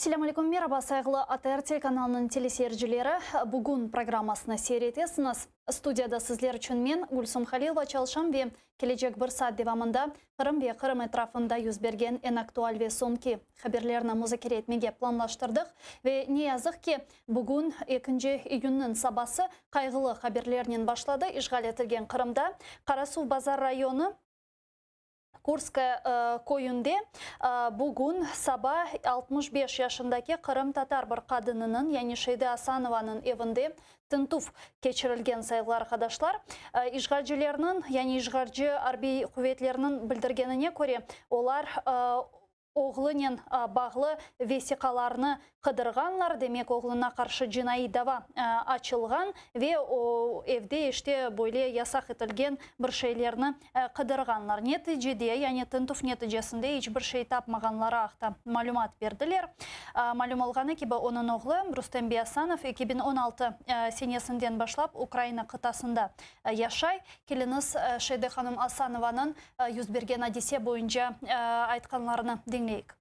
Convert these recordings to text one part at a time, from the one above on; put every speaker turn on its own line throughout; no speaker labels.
Selâm aleyküm, meraba, sayğılı ATR telekanalınıñ teleseyircileri! Bugün programmasını seyir etesiñiz. Studiyada sizler içün men, Gülsum Halilova, çalışam ve kelecek bir saat devamında Qırım ve Qırım etrafında yüz bergen eñ aktual ve soñki haberlerni muzakere etmege planlaştırdıq. Ve ne yazıq ki, bugün, ekinci iyünniñ sabası, qayğılı haberlernen başladı, işğal etilgen Qırımda, Qarasuvbazar rayonı, Kurskaya köyünde bugün saba 65 yaşındaki qırımtatar bir qadınınıñ, yani Şeyde Asanovanıñ evinde tintüv keçirilgen, sayğılı arqadaşlar. İşğalcilerniñ, yani işğalci arbiy quvetlerniñ bildirgenine köre, olar oğlunen bağlı vesiqalarnı qıdırğanlar, demek, oğluna qarşı cinaiy dava açılğan ve o, evde işte böyle yasaq etilgen bir şeylerni qıdırğanlar. Neticede, yani tintüv neticesinde iç bir şey tapmağanları aqta malümat berdiler. Malüm olğanı kibi, onıñ oğlu Rustem bey Asanov 2016 senesinden başlap Ukraina qıtasında yaşay. Keliñiz, Şeyde hanım Asanovanıñ yüz bergen adise boyunca aytqanlarını diñleyik.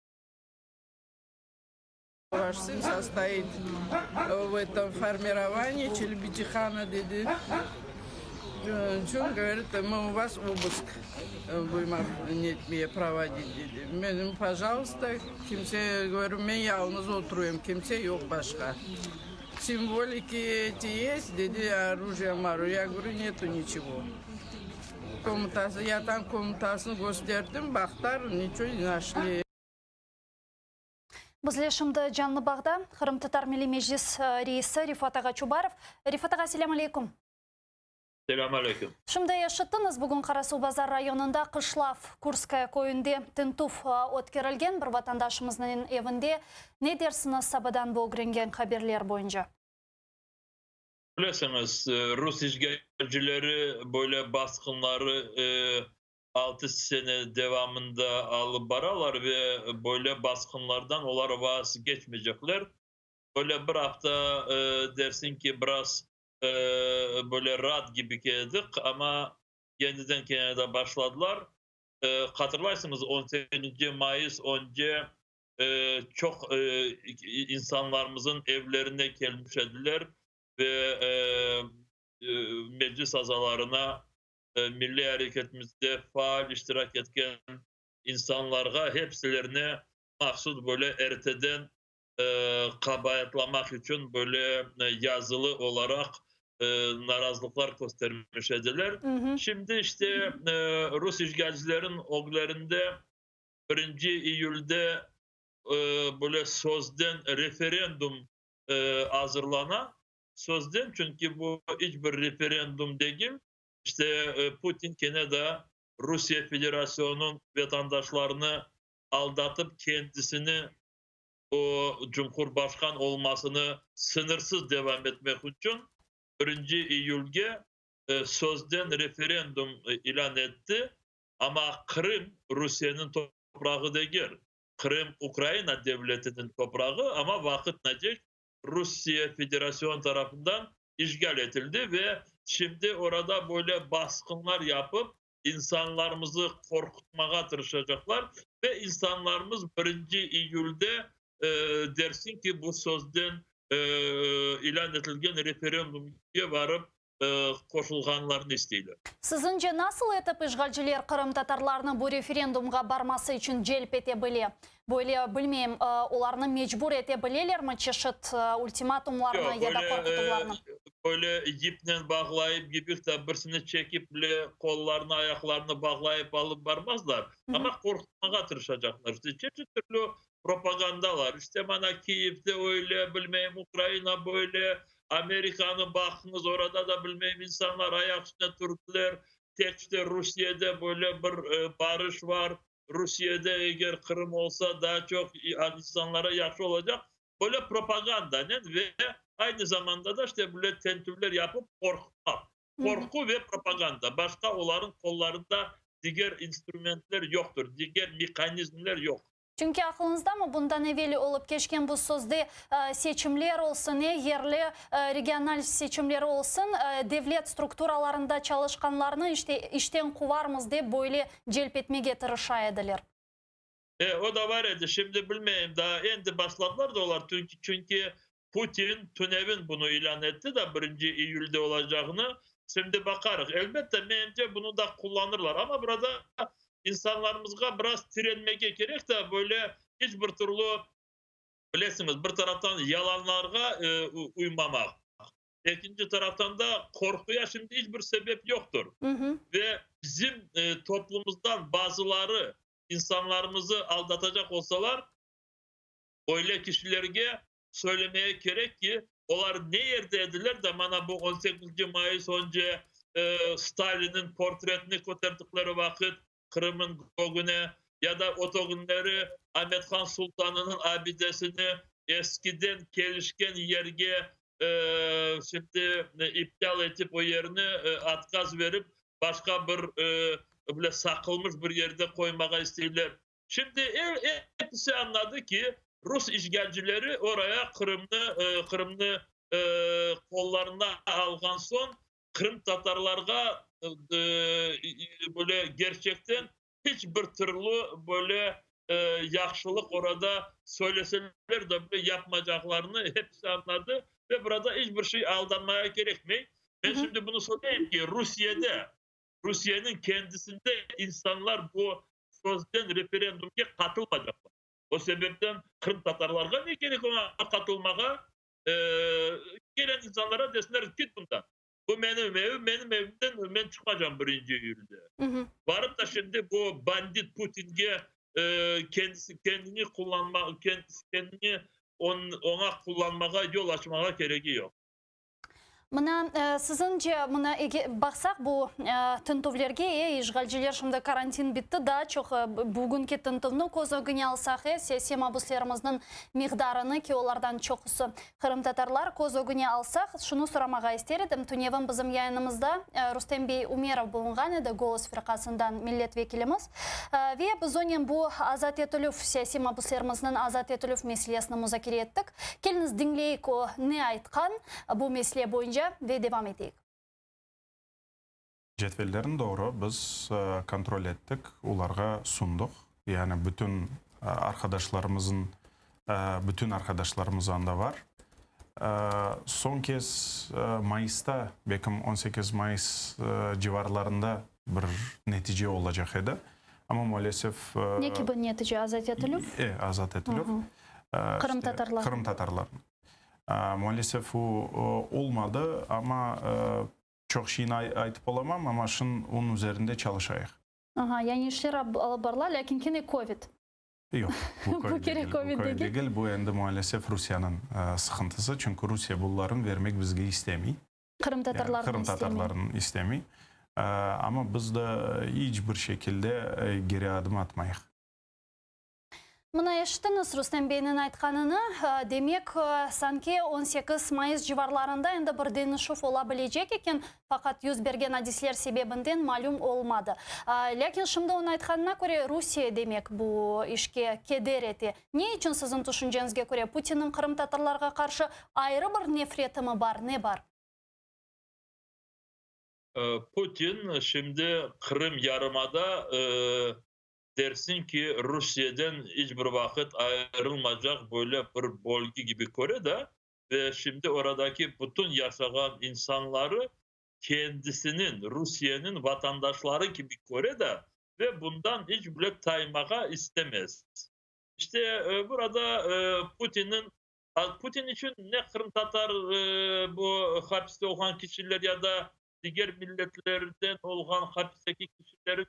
Ваш сын состоит в этом формировании Челебиджихана dedi. Чün говорит, мы у вас обыск будем netmeye проводить dedi. Men, пожалуйста, kimse, говорю, men yalıñız oturayım, kimse yoq başqa. Символики эти есть, dedi, оружие, я говорю, нету ничего. Комнатасы, yatan комнатасını kösterdim, baqtılar, ничего не нашли.
Bizle şimdi canlı bağda Qırımtatar Milliy Meclis reisi Refat ağa Çubarov. Refat ağa, selâm aleyküm.
Selâm aleyküm.
Şimdi eşittiñiz, bugün Qarasuvbazar rayonında Qışlav, Kurskaya, köyünde tintüv ötkerilgen bir vatandaşımıznıñ evinde. Ne dersiñiz sabadan bu ögrengen haberler boyunca?
Bilesiñiz, rus işğalcileri böyle basqınları 6 sene devamında alıp baralar ve böyle basqınlardan olar vazgeçmeycekler. Böyle bir afta dersiñ ki, biraz böyle raat kibi keldik, amma yeniden kene de başladılar. Hatırlaysıñız, 18 mayıs önce çoq insanlarımızın evlerine kelmiş ediler ve meclis azalarına, milliy areketimizde faal iştirak etken insanlarğa hepsilerine mahsus böyle erteden qabaatlamaq içün böyle yazılı olaraq narazılıqlar köstermiş ediler. Şimdi işte rus işğalcilerin öglerinde 1 iyülde böyle sözden referendum azırlana. Sözden, çünki bu iç bir referendum degil. İşte Putin kene de Rusiye Federasyonunıñ vatandaşlarını aldatıp kendisini o cumhurbaşqan olmasını sıñırsız devam etmek içün 1 iyülge sözden referendum ilân etti. Amma Qırım Rusiyeniñ toprağı degil. Qırım Ukraina devletiniñ toprağı, amma vaqıtnacek Rusiye Federasyon tarafından işğal etildi ve şimdi orada böyle basqınlar yapıp insanlarımızı qorqutmağa tırışacaqlar ve insanlarımız 1 iyülde dersin ki, bu sözden ilân etilgen referendumge barıp qoşulğanlarını isteyler.
Siziñce, nasıl etip işğalciler qırımtatarlarnı bu referendumğa barması içün celp ete bile? Böyle, bilmeyim, olarnı mecbur ete bilelermi çeşit ultimatumlarnı ya da qorqutuvlarnı?
Böyle yipnen bağlayıp kibi de birisini çekip bile qollarını, ayaqlarını bağlayıp alıp barmazlar. Amma qorqutmağa tırışacaqlar. İşte çeşit türlü propagandalar. İşte mana Kiyevde öyle, bilmeyim, Ukraina böyle, Amerikanı baqıñız, orada da, bilmeyim, insanlar ayaq üstüne turdılar. Tek işte Rusiyede böyle bir barış var. Rusiyede eger Qırım olsa, daa çoq insanlara yahşı olacaq. Böyle propagandanen ve aynı zamanda da işte böyle tentüvler yapıp qorqutmaq. Qorqu ve propaganda. Başqa olarnıñ qollarında diger instrumentler yoqtır, diger mehanizmler yoq.
Çünki aqlıñızdamı, bundan evel olıp keçken bu sözde seçimler olsun, yerli, regional seçimleri olsun, devlet strukturalarında çalışqanlarnı işte işten quvarmız dep böyle celp etmege tırışa ediler.
E, o da var edi, şimdi bilmeyim, daa endi başladılar da olar, çünki Putin tünevin bunı ilân etti da, birinci iyülde olacağını, şimdi baqarıq. Elbette, menimce, bunı da qullanırlar, amma burada insanlarımızğa biraz tirenmege kerek da, böyle iç bir türlü, bilesiñiz, bir taraftan yalanlarğa uymamaq, ekinci taraftan da qorquya şimdi iç bir sebep yoqtır. Ve bizim toplumımızdan bazıları insanlarımızı aldatacaq olsalar, öyle kişilerge söylemege kerek ki, olar ne yerde ediler de, mana bu on sekizinci mayıs önce Stalinniñ portretini köterdikleri vaqıt Qırımnıñ kögüne, ya da o künleri Amethan Sultanınıñ abidesini eskiden kelişken yerge şimdi iptal etip, o yerni otkaz verip, başqa bir böyle saqılmış bir yerde qoymağa isteyler. Şimdi episi añladı ki, rus işğalcileri oraya Qırımnı qollarına alğan soñ qırımtatarlarğa böyle gerçekten hiç bir türlü böyle yahşılıq orada söyleseler de bile yapmaycaqlarını hepsi añladı ve burada iç bir şey aldanmaya kerekmey. Men şimdi bunı söyleyeyim ki, Rusiyede, Rusiyeniñ kendisinde insanlar bu sözden referendumge qatılmaycaqlar. O sebepten qırımtatarlarğa ne kerek oña qatılmağa? Gelen insanlara desinler, git bundan. Bu menim evim, menim evimden men çıqmaycam birinci iyülde. Barıp da şimdi bu bandit Putinge kendisi kendini qullanma, kendisi kendini oña qullanmağa yol açmağa keregi yoq.
Mına, siziñce, mına, baqsaq bu tintüvlerge, işğalciler şimdi karantin bitti, daa çoq bugünki tintüvni köz ögüne alsaq, siyasiy mabüslerimizniñ miqdarını, ki olardan çoqusı qırımtatarlar, köz ögüne alsaq, şunı soramağa ister edim, tünevin bizim yayınımızda Rustem bey Umerov bulunğan edi, Golos firqasından millet vekilimiz, ve biz onen bu azat etilüv, siyasiy mabüslerimizniñ azat etilüv meselesini muzakere ettik. Keliñiz diñleyik o ne aytqan bu mesele boyunca ve devam eteyik.
Cedvellerni doğru biz kontrol ettik, olarğa sundıq. Yani bütün arqadaşlarımızın, bütün arqadaşlarımız anda var. Soñ kez mayısta, belkim 18 mayıs civarlarında bir netice olacaq edi. Amma maalesef...
Ne kibi netice? Azat etilüv?
E, azat etilüv.
Qırımtatarlar.
Qırımtatarlarnıñ. Maalesef o olmadı, amma çoq şeyni aytıp olamam, amma şunıñ onıñ üzerinde çalışayıq.
Aha, yani işler alıp barıla, lâkin kene kovid.
Yoq, bu kovid degil, bu kovid degil, bu endi maalesef Rusiyeniñ sıqıntısı, çünki Rusiye bunların vermek bizge istemey.
Qırımtatarlarnıñ
Qırımtatarlarnıñ istemey. Amma biz de iç bir şekilde geri adım atmayıq.
Mına eşittiñiz Rustem beyniñ aytqanını, demek, sanki 18 mayıs civarlarında endi bir deñişüv ola bilecek eken, faqat yüz bergen adisler sebebinden malüm olmadı. Lâkin şimdi onıñ aytqanına köre, Rusiye, demek, bu işke keder ete. Ne içün, siziñ tüşünceñizge köre, Putinniñ qırımtatarlarğa qarşı ayrı bir nefretimi bar, ne bar?
Putin şimdi Qırım yarımada dersiñ ki, Rusiyeden iç bir vaqıt ayırılmaycaq böyle bir bölge kibi köre da, ve şimdi oradaki bütün yaşağan insanları kendisiniñ, Rusiyeniñ vatandaşları kibi köre da, ve bundan iç bile taymağa istemez. İşte burada Putinniñ, Putin içün ne qırımtatar bu hapiste olğan kişiler ya da diger milletlerden olğan hapisteki kişilerin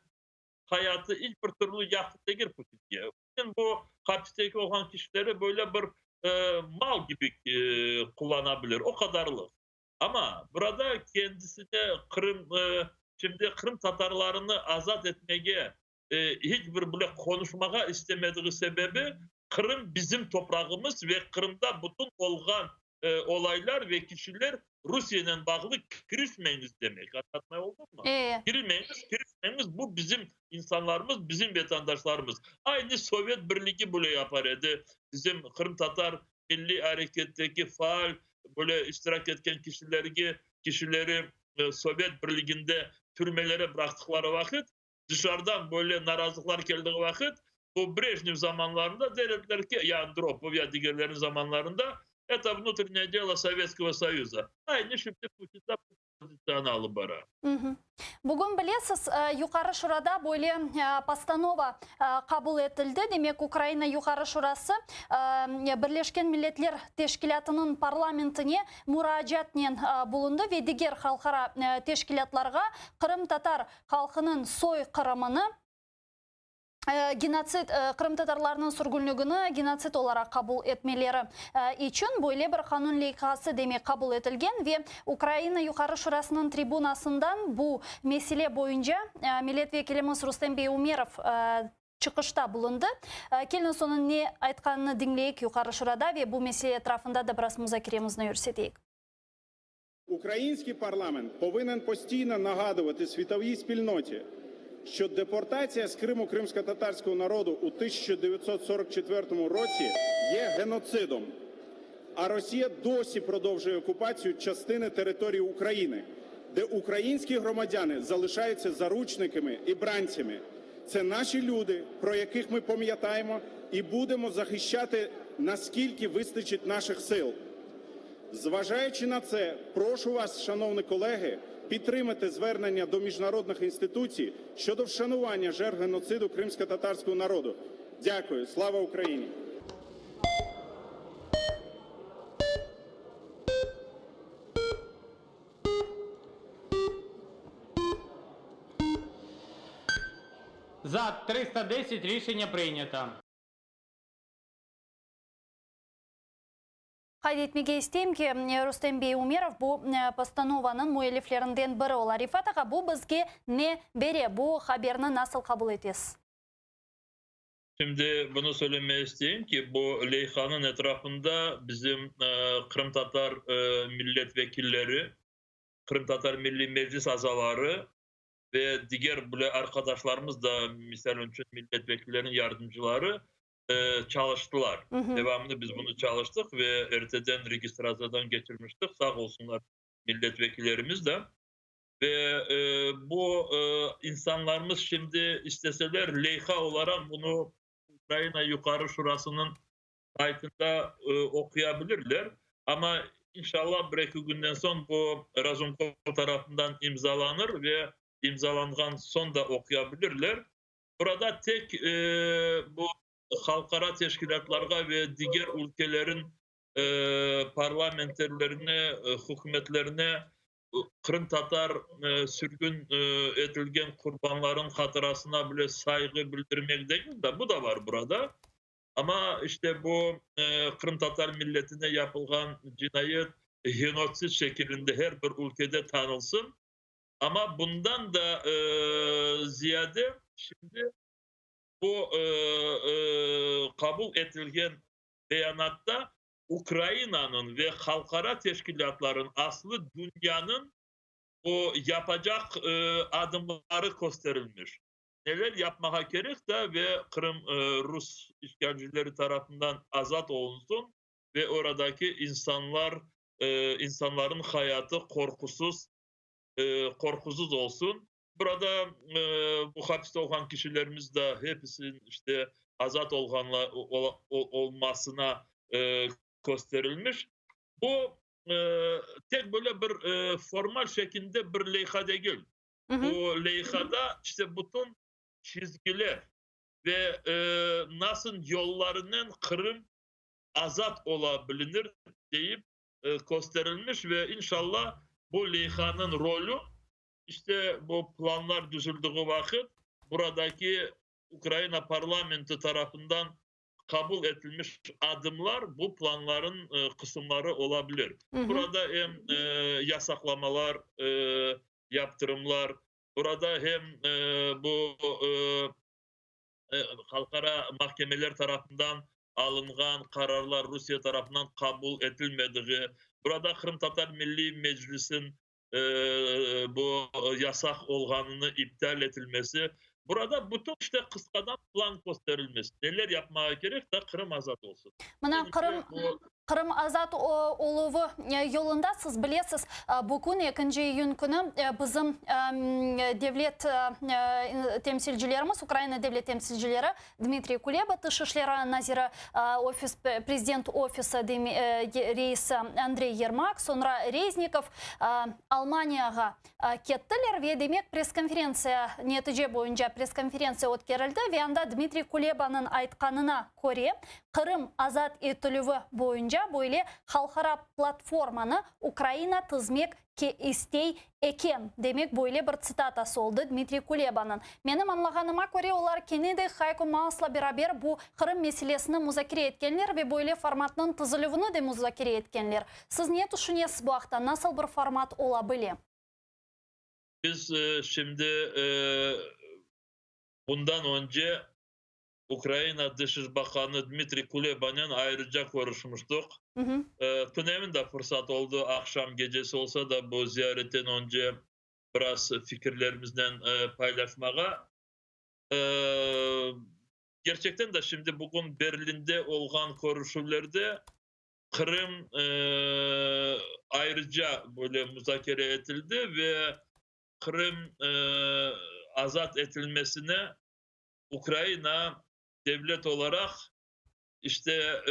hayatı iç bir türlü yahşı degil Putinge. Putin bu hapisteki olğan kişileri böyle bir mal kibi qullana bilir, o qadarlıq. Amma burada kendisine Qırım, şimdi qırımtatarlarını azat etmege hiç bir bile qonuşmağa istemediği sebebi, Qırım bizim toprağımız ve Qırımda bütün olğan olaylar ve kişiler Rusiyenen bağlı, kirişmeñiz demek. Añlatmay oldum mı? Kirmeñiz, kirişmeñiz, bu bizim insanlarımız, bizim vatandaşlarımız. Aynı Sovet Birligi böyle yapar edi. Bizim qırımtatar milliy areketteki faal böyle iştirak etken kişilerge, kişileri Sovet Birliginde türmelere bıraqtıqları vaqıt, dışarıdan böyle narazılıqlar keldiği vaqıt. Bu Brejnev zamanlarında der ediler ki, ya Andropov, ya digerleriniñ zamanlarında, eto vnutrenneye delo Sovetskogo Soyuza. Aynı şimdi Putin da bu pozitsiyanı alıp bara.
Bugün bilesiz, Yuqarı Şurada böyle postanova qabul etildi. Demek, Ukraina Yuqarı Şurası Birleşken Milletler Teşkilâtınıñ parlamentine muracaatnen bulundı ve diger halqara teşkilâtlarğa qırımtatar halqınıñ soyqırımını, genotsid, qırımtatarlarnıñ sürgünligini genotsid olaraq qabul etmeleri içün böyle bir qanun leyhası, demek, qabul etilgen ve Ukraina Yuqarı Şurasınıñ tribunasından bu mesele boyunca millet vekilimiz Rustem bey Umerov çıqışta bulundı. Keliñiz, onıñ ne aytqanını diñleyik Yuqarı Şurada ve bu mesele etrafında da biraz muzakeremizni yürseteyik.
Ukrainskiy parlament povinen postiyno nağaduvati svitoviy spilnoti, şço deportatsiya z Krimu krimskotatarskogo narodu u 1944 rotsi ye genotsidom, a Rosiya dosi prodovžuye okupatsiyu частини території України, де українські громадяни залишаються заручниками і бранцями. Це наші люди, про яких ми пам'ятаємо і будемо захищати, наскільки вистачить наших сил. Зважаючи на це, прошу вас, шановні колеги, підтримати звернення до міжнародних інституцій щодо вшанування жертв геноциду кримськотатарського народу. Дякую. Слава Україні!
За – 310 Рішення прийнято.
Qayd etmege isteyim ki, Rustem bey Umerov bu postanovanıñ müelliflerinden biri ola. Refat ağa, bu bizge ne bere? Bu haberni nasıl qabul etesiz?
Şimdi bunı söylemege isteyim ki, bu leyhanıñ etrafında bizim qırımtatar millet vekilleri, Qırımtatar Milliy Meclis azaları ve diger bile arqadaşlarımız da, misal içün, millet vekilleriniñ yardımcıları çalıştılar. Devamlı biz bunı çalıştıq ve erteden registratsiyadan keçirmiştik, sağ olsunlar millet vekillerimiz de. Ve bu insanlarımız şimdi isteseler leyha olaraq bunı Ukraina Yuqarı Şurasınıñ saytında oquya bilirler. Amma inşallah bir-eki künden soñ bu Razumkov tarafından imzalanır ve imzalanğan soñ da oquya bilirler. Burada tek bu halqara teşkilâtlarğa ve diger ülkelerin parlamenterlerine, hükümetlerine qırımtatar sürgün etilgen qurbanlarınıñ hatırasına bile sayğı bildirmek degil de, bu da var burada. Amma işte bu qırımtatar milletine yapılğan cinayet genotsid şekilinde her bir ülkede tanılsın. Amma bundan da ziyade şimdi bu qabul etilgen beyanatta Ukrainanıñ ve halqara teşkilâtlarıñ, aslı dünyanıñ bu yapacaq adımları kösterilmiş. Neler yapmağa kerek da ve Qırım rus işğalcileri tarafından azat olunsın ve oradaki insanlar, insanların hayatı qorqusız qorqusız olsun. Burada bu hapiste olğan kişilerimiz de hepisi işte azat olğanlar olmasına kösterilmiş. Bu tek böyle bir formal şekilde bir leyha degil. Bu leyhada işte bütün çizgiler ve nasıl yollarınen Qırım azat ola bilinir deyip kösterilmiş ve inşallah bu leyhanıñ rolü işte bu planlar tüzüldüğü vaqıt buradaki Ukraina parlamenti tarafından qabul etilmiş adımlar bu planların qısımları ola bilir. Burada em yasaqlamalar, yaptırımlar, burada hem bu halqara mahkemeler tarafından alınğan qararlar Rusiye tarafından qabul etilmediği, burada Qırımtatar Milliy Meclisin bu yasaq olğanını iptal etilmesi, burada bütün işte qısqadan plan kösterilmesi, neler yapmağa kerek da Qırım azat olsun.
Mına Qırım. Qırım azat oluvı yolunda, siz bilesiz, bugün, ekinci iyün künü, bizim devlet temsilcilerimiz, Ukraina devlet temsilcileri Dmitriy Kuleba, Tış işleri naziri, ofis, Prezident ofisi reisi Andrey Yermak, soñra Reznikov Almaniyağa kettiler ve, demek, press-konferentsiya, netice boyunca press-konferentsiya ötkerildi ve anda Dmitriy Kulebanıñ aytqanına köre, Qırım azat etilüvi boyunca böyle halqara platformanı Ukraina tizmek istey eken, demek, böyle bir tsitatası oldı Dmitriy Kulebanıñ. Menim añlağanıma köre, olar kene de Hayko Maasla beraber bu Qırım meselesini muzakere etkenler ve böyle formatnıñ tizilüvini de muzakere etkenler. Siz ne tüşünesiz bu aqta, nasıl bir format ola bile?
Biz şimdi bundan önce Ukraina Dışış Bakanı Dmitriy Kulebanen ayrıca körüşmüştik. Tünevin de fırsat oldı, aqşam gecesi olsa da bu ziyaretten önce biraz fikirlerimiznen paylaşmağa. Gerçekten de şimdi bugün Berlinde olğan körüşüvlerde Qırım ayrıca böyle muzakere etildi ve Qırım azat etilmesine Ukraina devlet olaraq işte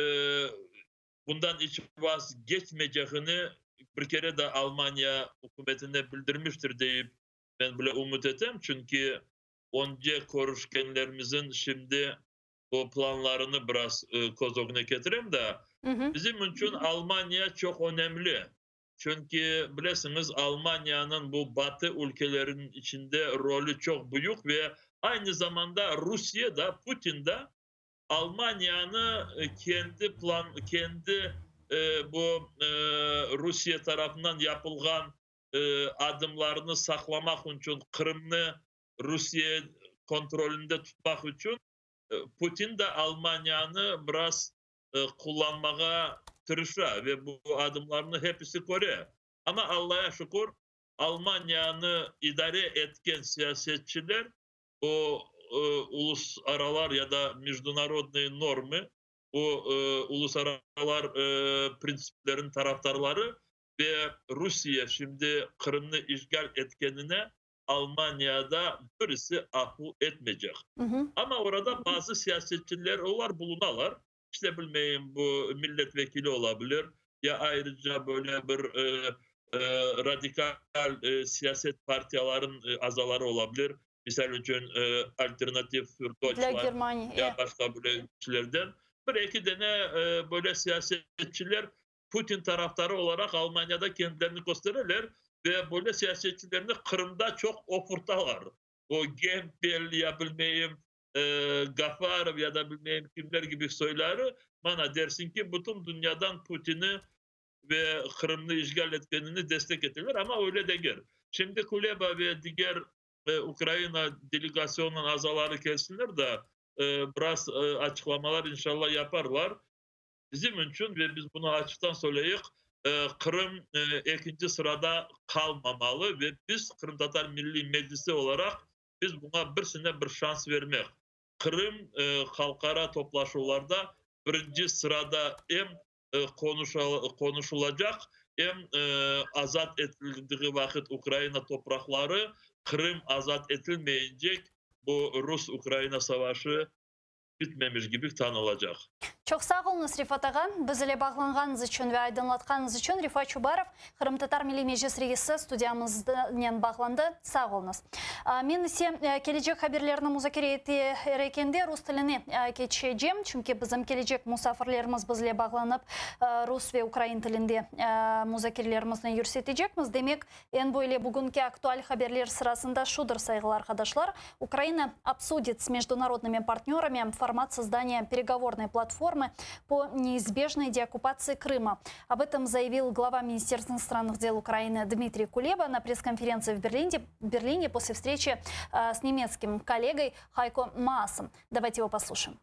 bundan iç vazgeçmeycegini bir kere de Almaniya ükümetine bildirmiştir deyip men bile ümüt etem, çünki önce körüşkenlerimizin şimdi o planlarını biraz köz ögüne ketirem de, bizim içün Almaniya çoq önemli. Çünki, bilesiñiz, Almaniyanıñ bu Batı ülkeleriniñ içinde rolü çoq büyük ve aynı zamanda Rusiye da, Putin da Almaniyanı kendi plan, kendi bu Rusiye tarafından yapılğan adımlarını saqlamaq içün, Qırımnı Rusiye kontrolünde tutmaq içün Putin de Almaniyanı biraz qullanmağa tırışa ve bu adımlarnı hepisi köre. Amma Allaya şükür, Almaniyanı idare etken siyasetçiler o ulusaralar ya da mejdunarodnıye normı, o ulusaralar printsipleriniñ tarafdarları ve Rusiye şimdi Qırımnı işğal etkenine Almaniyada birisi afu etmeycek. Amma orada bazı siyasetçiler, olar bulunalar, işte bilmeyim, bu millet vekili ola bilir, ya ayrıca böyle bir radikal siyaset partiyalarınıñ azaları ola bilir, misal içün, Alternativ für Deutschland ya başqa böyle kişilerden. Bir-eki dene böyle siyasetçiler Putin tarafdarı olaraq Almaniyada kendilerini köstereler ve böyle siyasetçilerni Qırımda çoq oqurtalar. O Gempel ya bilmeyim Gafarov ya da bilmeyim kimler kibi soyları, mana, dersiñ ki, bütün dünyadan Putini ve Qırımnı işğal etkenini destek eteler, amma öyle degil. Şimdi Kuleba ve diger Ukraina delegasyonınıñ azaları kelsinler da, biraz açıqlamalar inşallah yaparlar. Bizim içün, ve biz bunı açıqtan söyleyik, Qırım ekinci sırada qalmamalı ve biz, Qırımtatar Milliy Meclisi olaraq, biz buña bir sene bir şans vermek. Qırım halqara toplaşuvlarda birinci sırada em qonuşulacaq, em azat etildiği vaqıt Ukraina topraqları, Qırım azat etilmeyecek, bu rus-ukraina savaşı bitmemiş kibi tanılacaq.
Çoq sağ oluñız, Refat ağa, biz ile bağlanğanıñız içün ve aydınlatqanıñız içün. Refat Çubarov, Qırımtatar Milliy Meclis reisi, studiyamıznen bağlandı. Sağ oluñız. Men ise kelecek haberlerni muzakere eter ekende rus tiline keçecem, çünki bizim kelecek musafirlerimiz bizle bağlanıp, rus ve ukrain tilinde muzakerelerimizni yürsetecekmiz. Demek, Eñ böyle bugünki aktual haberler sırasında şudır, sayğılı arqadaşlar, Ukraina obsudit s mejdunarodnımi partnörami format sozdaniya peregovornoy platformı po neizbejnoy deokkupatsii Krıma. Ob etom zayavil glava Ministerstva inostranных дел Ukrainy Dmitriy Kuleba na press-konferentsii v Berlinde Berline posle vstreçi s nemetskim kollegoy Hayko Maasom. Davayte ego poslušaem.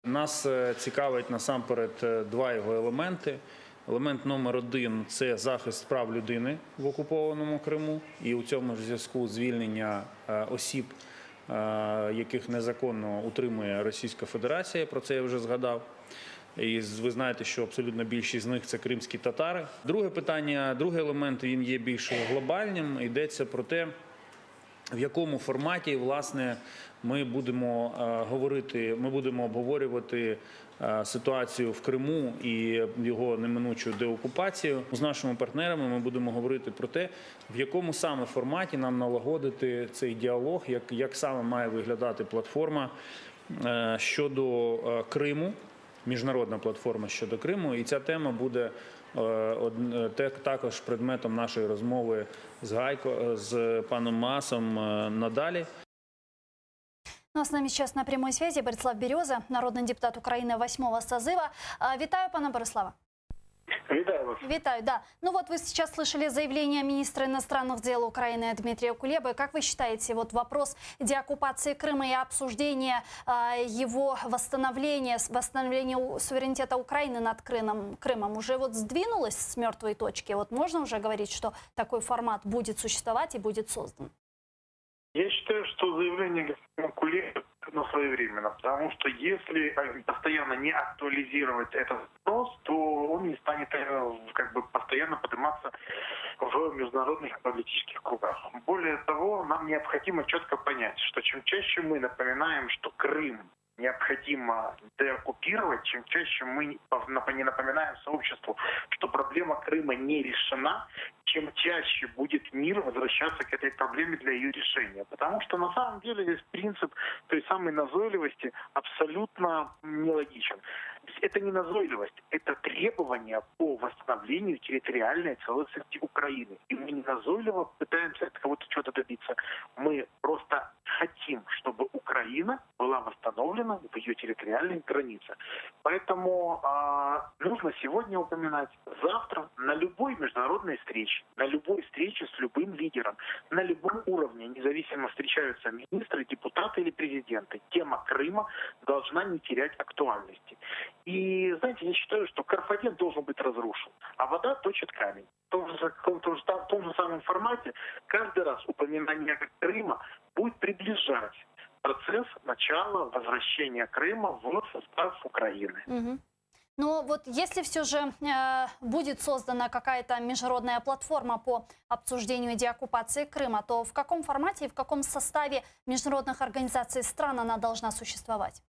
Нас цікавить насамперед два його елементи. Елемент номер один це захист прав людини в окупованому Криму, і у цьому ж зв'язку звільнення осіб, яких незаконно утримує Російська Федерація. Про це я вже згадав. І ви знаєте, що абсолютно більшість з них це кримські татари. Друге питання, другий елемент він є більш глобальним. Йдеться про те, в якому форматі власне ми будемо е, говорити, ми будемо обговорювати е, ситуацію в Криму і його неминучу деокупацію з нашими партнерами. Ми будемо говорити про те, в якому саме форматі нам налагодити цей діалог, як, як саме має виглядати платформа е, щодо е, Криму. Міжнародна платформа щодо Криму, і ця тема буде е, од- е, те- також предметом нашої розмови з Гайко е, з паном Маасом е, надалі.
Ну а с нами сейчас на прямой связи Борислав Береза, народный депутат Украины восьмого созыва. А, Вітаю, пане Бориславе.
Вітаю вас.
Вітаю, да. Ну вот вы сейчас слышали заявление министра иностранных дел Украины Дмитрия Кулебы. Как вы считаете, вот вопрос деоккупации Крыма и обсуждение а, его восстановления, с- восстановления у- суверенитета Украины над Крымом, Крымом уже вот сдвинулось с мертвой точки? Вот можно уже говорить, что такой формат будет существовать и будет создан?
Я считаю, что заявление господина Кулебы но своевременно, потому что если э, постоянно не актуализировать этот вопрос, то он не станет э, как бы постоянно подниматься в международных политических кругах. Более того, нам необходимо четко понять, что чем чаще мы напоминаем, что Крым необходимо деоккупировать, чем чаще мы не напоминаем сообществу, что проблема Крыма не решена, чем чаще будет мир возвращаться к этой проблеме для ее решения. Потому что на самом деле здесь принцип той самой назойливости абсолютно нелогичен. Это не назойливость, это требование по восстановлению территориальной целостности Украины. И мы не назойливо пытаемся от кого-то чего-то добиться. Мы просто хотим, чтобы Украина была восстановлена в ее территориальных границах. Поэтому э, нужно сегодня упоминать, завтра на любой международной встрече, на любой встрече с любым лидером, на любом уровне, независимо встречаются министры, депутаты или президенты, тема Крыма должна не терять актуальности. И, знаете, я считаю, что Карфаген должен быть разрушен, а вода точит камень. В том же, в том же, в том же самом формате каждый раз упоминание Крыма будет приближать процесс начала возвращения Крыма в состав Украины.
Угу. Но вот если все же э, будет создана какая-то международная платформа по обсуждению деоккупации Крыма, то в каком формате и в каком составе международных организаций стран она должна существовать?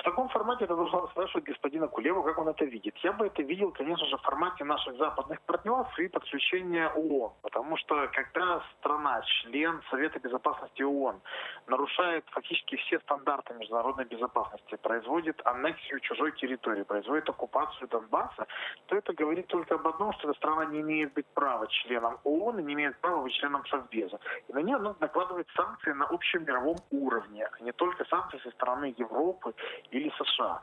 В таком формате это должна спрашивать господина Кулебу, как он это видит. Я бы это видел, конечно же, в формате наших западных партнеров и подключения ООН. Потому что когда страна, член Совета Безопасности ООН, нарушает фактически все стандарты международной безопасности, производит аннексию чужой территории, производит оккупацию Донбасса, то это говорит только об одном, что эта страна не имеет быть права членом ООН и не имеет права быть членом Совбеза. И на нее надо накладывать санкции на общем мировом уровне, а не только санкции со стороны Европы или США.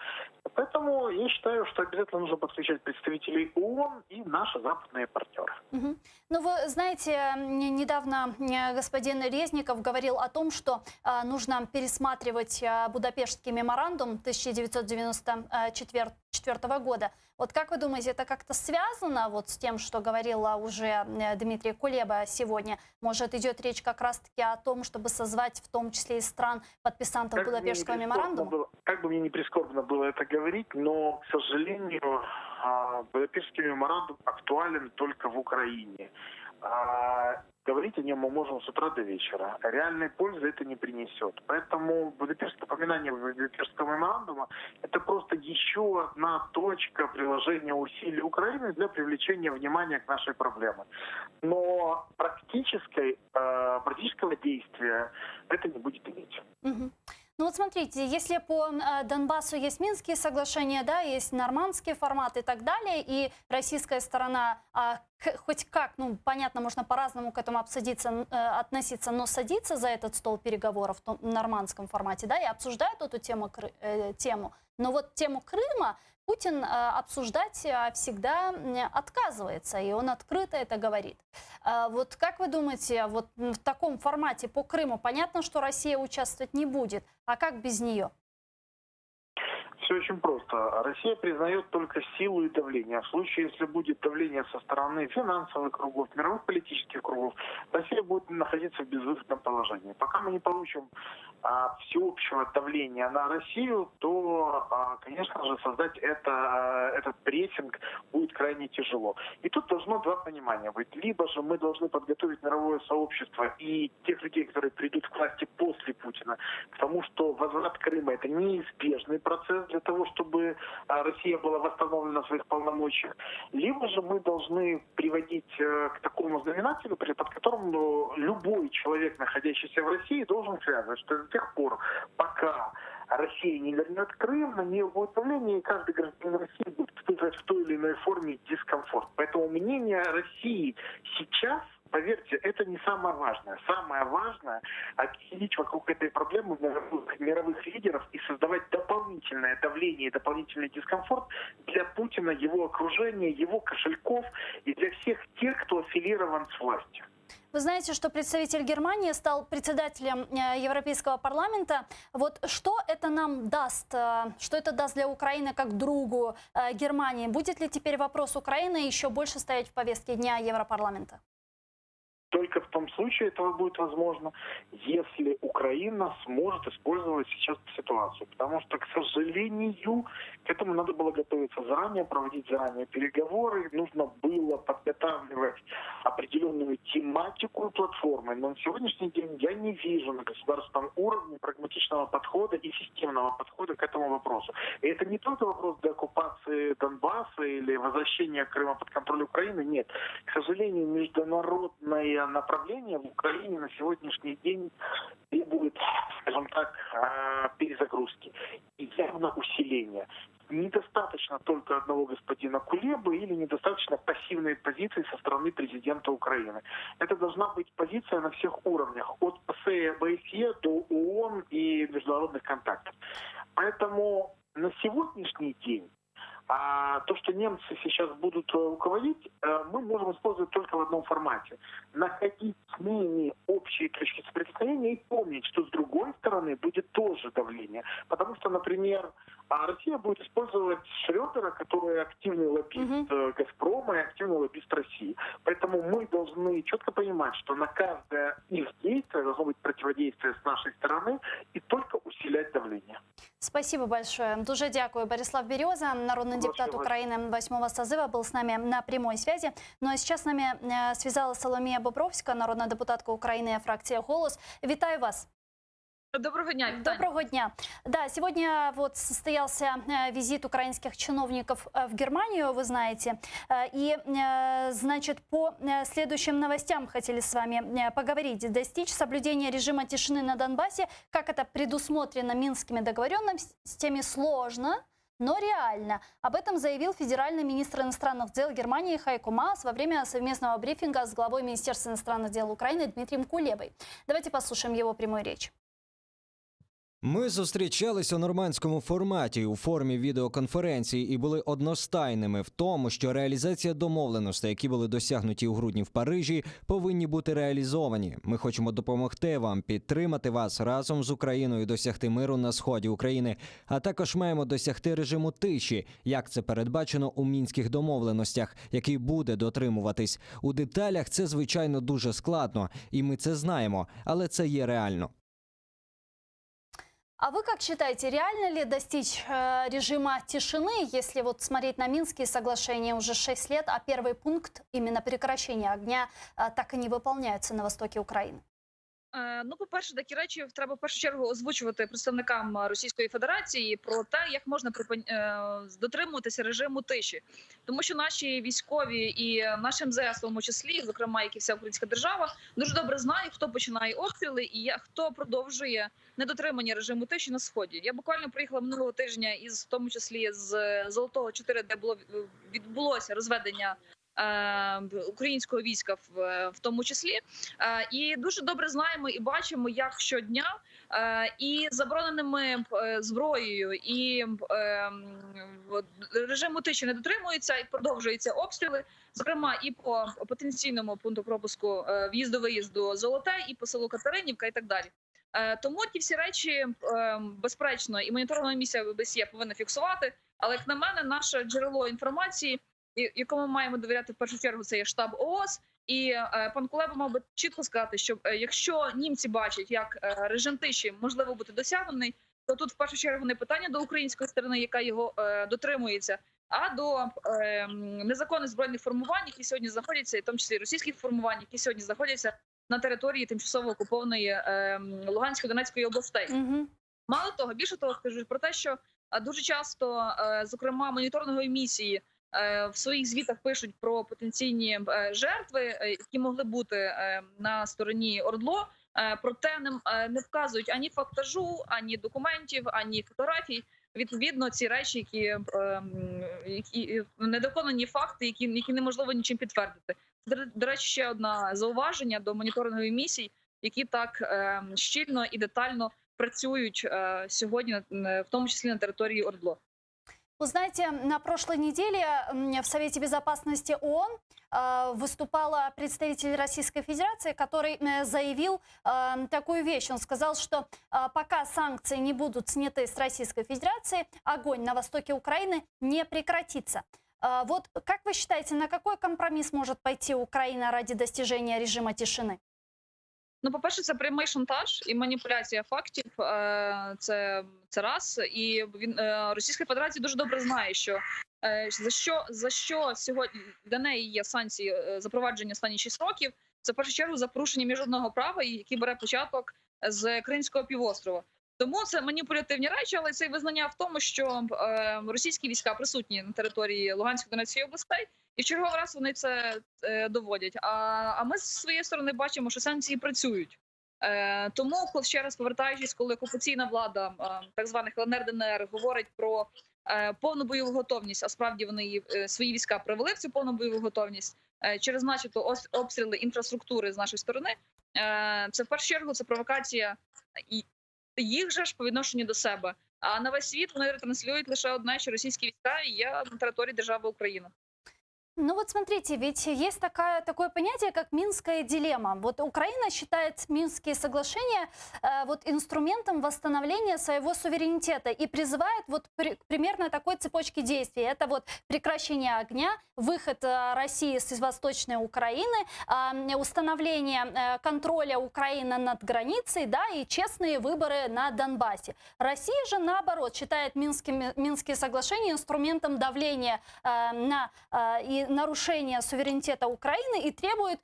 Поэтому я считаю, что обязательно нужно подключать представителей ООН и наши западные партнеры.
Угу. Ну, вы знаете, недавно господин Резников говорил о том, что а, нужно пересматривать а, Будапештский меморандум 1994 года. Вот как вы думаете, это как-то связано вот с тем, что говорила уже Дмитрий Кулеба сегодня? Может, идет речь как раз-таки о том, чтобы созвать в том числе и стран подписантов
как
Будапештского меморандума?
Было, как бы мне не прискорбно было это говорить, но, к сожалению, а, Будапештский меморандум актуален только в Украине. А, говорить о нем мы можем с утра до вечера. Реальной пользы это не принесет. Поэтому Будапештское упоминание Будапештского меморандума – это просто еще одна точка приложения усилий Украины для привлечения внимания к нашей проблеме. Но практической, э, практического действия это не будет иметь.
Угу. Ну вот смотрите, если по э, Донбассу есть Минские соглашения, да, есть нормандский формат и так далее, и российская сторона а, к, хоть как, ну понятно, можно по-разному к этому обсудиться, э, относиться, но садится за этот стол переговоров в том, нормандском формате, да, и обсуждает эту тему, э, тему. Но вот тему Крыма Путин э, обсуждать э, всегда отказывается, и он открыто это говорит. Э, вот как вы думаете, вот в таком формате по Крыму, понятно, что Россия участвовать не будет, а как без нее?
Все очень просто. Россия признает только силу и давление. В случае, если будет давление со стороны финансовых кругов, мировых политических кругов, Россия будет находиться в безвыходном положении. Пока мы не получим а, всеобщего давления на Россию, то, а, конечно же, создать это, а, этот прессинг будет крайне тяжело. И тут должно два понимания быть. Либо же мы должны подготовить мировое сообщество и тех людей, которые придут к власти после Путина, к тому, что возврат Крыма – это неизбежный процесс для того, чтобы а, Россия была восстановлена в своих полномочиях. Либо же мы должны приводить э, к такому знаменателю, под которым ну, любой человек, находящийся в России, должен связывать, что до тех пор, пока Россия не вернет Крым, на нее будет давление, и каждый гражданин России будет испытывать в той или иной форме дискомфорт. Поэтому мнение России сейчас поверьте, это не самое важное. Самое важное – объединить вокруг этой проблемы мировых, мировых лидеров и создавать дополнительное давление и дополнительный дискомфорт для Путина, его окружения, его кошельков и для всех тех, кто аффилирован с властью.
Вы знаете, что представитель Германии стал председателем э, Европейского парламента. Вот что это нам даст? Э, что это даст для Украины как другу э, Германии? Будет ли теперь вопрос Украины еще больше стоять в повестке дня Европарламента?
Только в том случае этого будет возможно, если Украина сможет использовать сейчас ситуацию. Потому что, к сожалению, к этому надо было готовиться заранее, проводить заранее переговоры, нужно было подготавливать определенную тематику платформы. Но на сегодняшний день я не вижу на государственном уровне прагматичного подхода и системного подхода к этому вопросу. И это не только вопрос деоккупации Донбасса или возвращения Крыма под контроль Украины, нет. К сожалению, международное направление в Украине на сегодняшний день требует, скажем так, а, перезагрузки и явно усиления. Недостаточно только одного господина Кулебы или недостаточно пассивной позиции со стороны президента Украины. Это должна быть позиция на всех уровнях, от ПАСЕ и ОБСЕ до ООН и международных контактов. Поэтому на сегодняшний день а то, что немцы сейчас будут э, руководить, э, мы можем использовать только в одном формате. Находить с ними общие точки соприкосновения и помнить, что с другой стороны будет тоже давление. Потому что, например, а Россия будет использовать Шредера, который активный лоббист mm-hmm. Газпрома и активный лоббист России. Поэтому мы должны четко понимать, что на каждое их действие должно быть противодействие с нашей стороны и только усилять давление.
Спасибо большое. Дуже дякую. Борислав Береза, народный депутат Украины восьмого созыва, был с нами на прямой связи. Ну а сейчас с нами э, связалась Соломия Бобровська, народна депутатка України, фракція «Голос». Вітаю вас.
Доброго дня.
Доброго дня. Да, сегодня вот состоялся э, визит украинских чиновников э, в Германию, вы знаете. Э, и, значит, по следующим новостям хотели с вами поговорить. Достичь соблюдения режима тишины на Донбассе, как это предусмотрено Минскими договоренностями, сложно но реально. Об этом заявил федеральный министр иностранных дел Германии Хайко Маас во время совместного брифинга с главой Министерства иностранных дел Украины Дмитрием Кулебой. Давайте послушаем его прямую речь.
Ми зустрічались у нормандському форматі у формі відеоконференції і були одностайними в тому, що реалізація домовленостей, які були досягнуті у грудні в Парижі, повинні бути реалізовані. Ми хочемо допомогти вам, підтримати вас разом з Україною досягти миру на сході України. А також маємо досягти режиму тиші, як це передбачено у мінських домовленостях, який буде дотримуватись. У деталях це звичайно дуже складно, і ми це знаємо, але це є реально.
А вы как считаете, реально ли достичь э, режима тишины, если вот смотреть на Минские соглашения уже 6 лет, а первый пункт, именно прекращение огня, э, так и не выполняется на востоке Украины?
Е, ну, по-перше, такі речі треба в першу чергу озвучувати представникам Російської Федерації про те, як можна припин... Е, дотримуватися режиму тиші, тому що наші військові і наш МЗС, в тому числі, зокрема, як і вся українська держава, дуже добре знає, хто починає обстріли і хто продовжує недотримання режиму тиші на сході. Я буквально приїхала минулого тижня із в тому числі з Золотого 4, де було відбулося розведення Е, українського війська в, в тому числі, е, і дуже добре знаємо і бачимо, як щодня е, і забороненими зброєю, і режиму тиші не дотримуються і продовжуються обстріли, зокрема і по потенційному пункту пропуску в'їзду-виїзду Золоте, і по селу Катеринівка, і так далі. Е, Тому ті всі речі, е, безперечно, і моніторингова місія ОБСЄ повинна фіксувати. Але як на мене, наше джерело інформації, і- якому ми маємо довіряти в першу чергу, це є штаб ООС. І е, пан Кулеба мав би чітко сказати, що е, якщо німці бачать, як е, режим тиші можливо бути досягнений, то тут в першу чергу не питання до української сторони, яка його е, дотримується, а до е, м, незаконних збройних формувань, які сьогодні знаходяться, і в тому числі і російських формувань, які сьогодні знаходяться на території тимчасово окупованої е, м, Луганської Донецької областей.
Угу.
Мало того, більше того, скажу про те, що е, дуже часто, е, зокрема, моніторингові місії е, в своїх звітах пишуть про потенційні е, жертви, е, які могли бути е, на стороні Ордло. Е, Проте не, е, не вказують ані фактажу, ані документів, ані фотографій. Відповідно, ці речі, які, е, м, які недоконані факти, які, які неможливо нічим підтвердити. До, до речі, ще одне зауваження до моніторингових місій, які так е, щільно і детально працюють е, сьогодні, е, в тому числі на території Ордло.
Вы знаете, на прошлой неделе м, в Совете Безопасности ООН э, выступала представитель Российской Федерации, который э, заявил э, такую вещь. Он сказал, что э, пока санкции не будут сняты с Российской Федерации, огонь на востоке Украины не прекратится. Э, Вот как вы считаете, на какой компромисс может пойти Украина ради достижения режима тишины?
Ну, по-перше, це прямий шантаж і маніпуляція фактів. е, Це, це раз. І він е, Російська Федерація дуже добре знає, що е, за що за що сьогодні для неї є санкції е, запровадження останні 6 років. Це в першу чергу за порушення міжнародного права, і який бере початок з Кримського півострова. Тому це маніпулятивні речі, але це й визнання в тому, що е, російські війська присутні на території Луганської Донецької областей, і в черговий раз вони це е, доводять. А, а ми з своєї сторони бачимо, що санкції працюють. Е, тому, коли ще раз повертаючись, коли окупаційна влада е, так званих ЛНР ДНР говорить про е, повну бойову готовність, а справді вони її, е, свої війська привели в цю повну бойову готовність е, через, начебто, ос- обстріли інфраструктури з нашої сторони. Е, це в першу чергу це провокація і їх же ж по відношенню до себе. А на весь світ вони ретранслюють лише одне, що російські війська є на території держави Україна.
Ну вот смотрите, ведь есть такая, такое понятие, как Минская дилемма. Вот Украина считает Минские соглашения э, вот инструментом восстановления своего суверенитета и призывает вот при- к примерно такой цепочке действий. Это вот прекращение огня, выход э, России с Восточной Украины, а, м, установление э, контроля Украины над границей, да, и честные выборы на Донбассе. Россия же, наоборот, считает Минскими, Минские соглашения инструментом давления э, на э, и нарушения суверенитета Украины и требует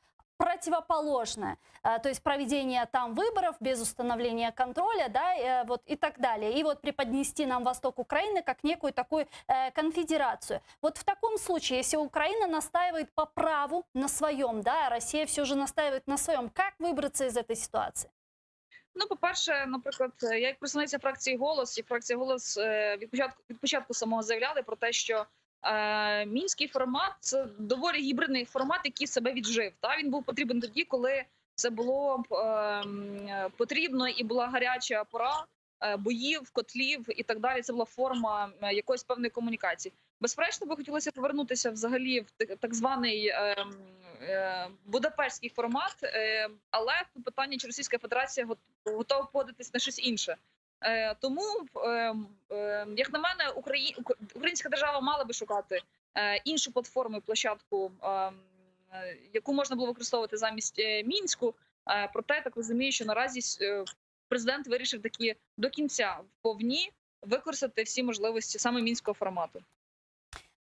противоположное, Э, то есть проведение там выборов без установления контроля, да, э, вот и так далее. И вот преподнести нам Восток Украины как некую такую э, конфедерацию. Вот в таком случае, если Украина настаивает по праву на своем, да, а Россия все же настаивает на своем, как выбраться из этой ситуации?
Ну, по-перше, наприклад, я як представниця фракції голос і фракція голос е, від початку від початку самого заявляли про те, що е, мінський формат це доволі гібридний формат, який себе віджив. Та він був потрібен тоді, коли це було е, м, потрібно і була гаряча пора е, боїв, котлів і так далі. Це була форма е, якоїсь певної комунікації. Безперечно, би хотілося повернутися взагалі в так- так званий е, м, е, Будапештський формат, е, але тут питання, чи Російська Федерація го- готова погодитись на щось інше. Е, Тому, е, е, як на мене, Украї... Ук- українська держава мала би шукати е, іншу платформу і площадку, е, м, е, яку можна було використовувати замість е, мінську. Е, Проте я так розумію, що наразі е, президент вирішив таки до кінця вповні використати всі можливості саме мінського формату.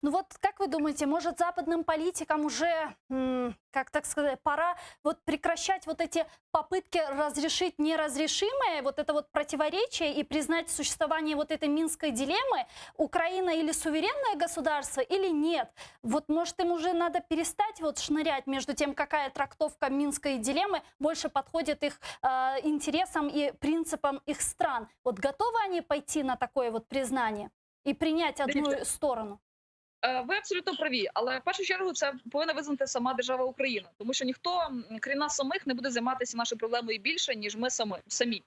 Ну вот, как вы думаете, может западным политикам уже, м, как так сказать, пора вот прекращать вот эти попытки разрешить неразрешимое, вот это вот противоречие и признать существование вот этой минской дилеммы, Украина или суверенное государство, или нет? Вот может им уже надо перестать вот шнырять между тем, какая трактовка минской дилеммы больше подходит их э, интересам и принципам их стран. Вот готовы они пойти на такое вот признание и принять одну
Дивіться.
сторону?
Е, Ви абсолютно праві, але в першу чергу це повинна визнати сама держава Україна, тому що ніхто, м, крім нас самих, не буде займатися нашою проблемою більше ніж ми самі самі.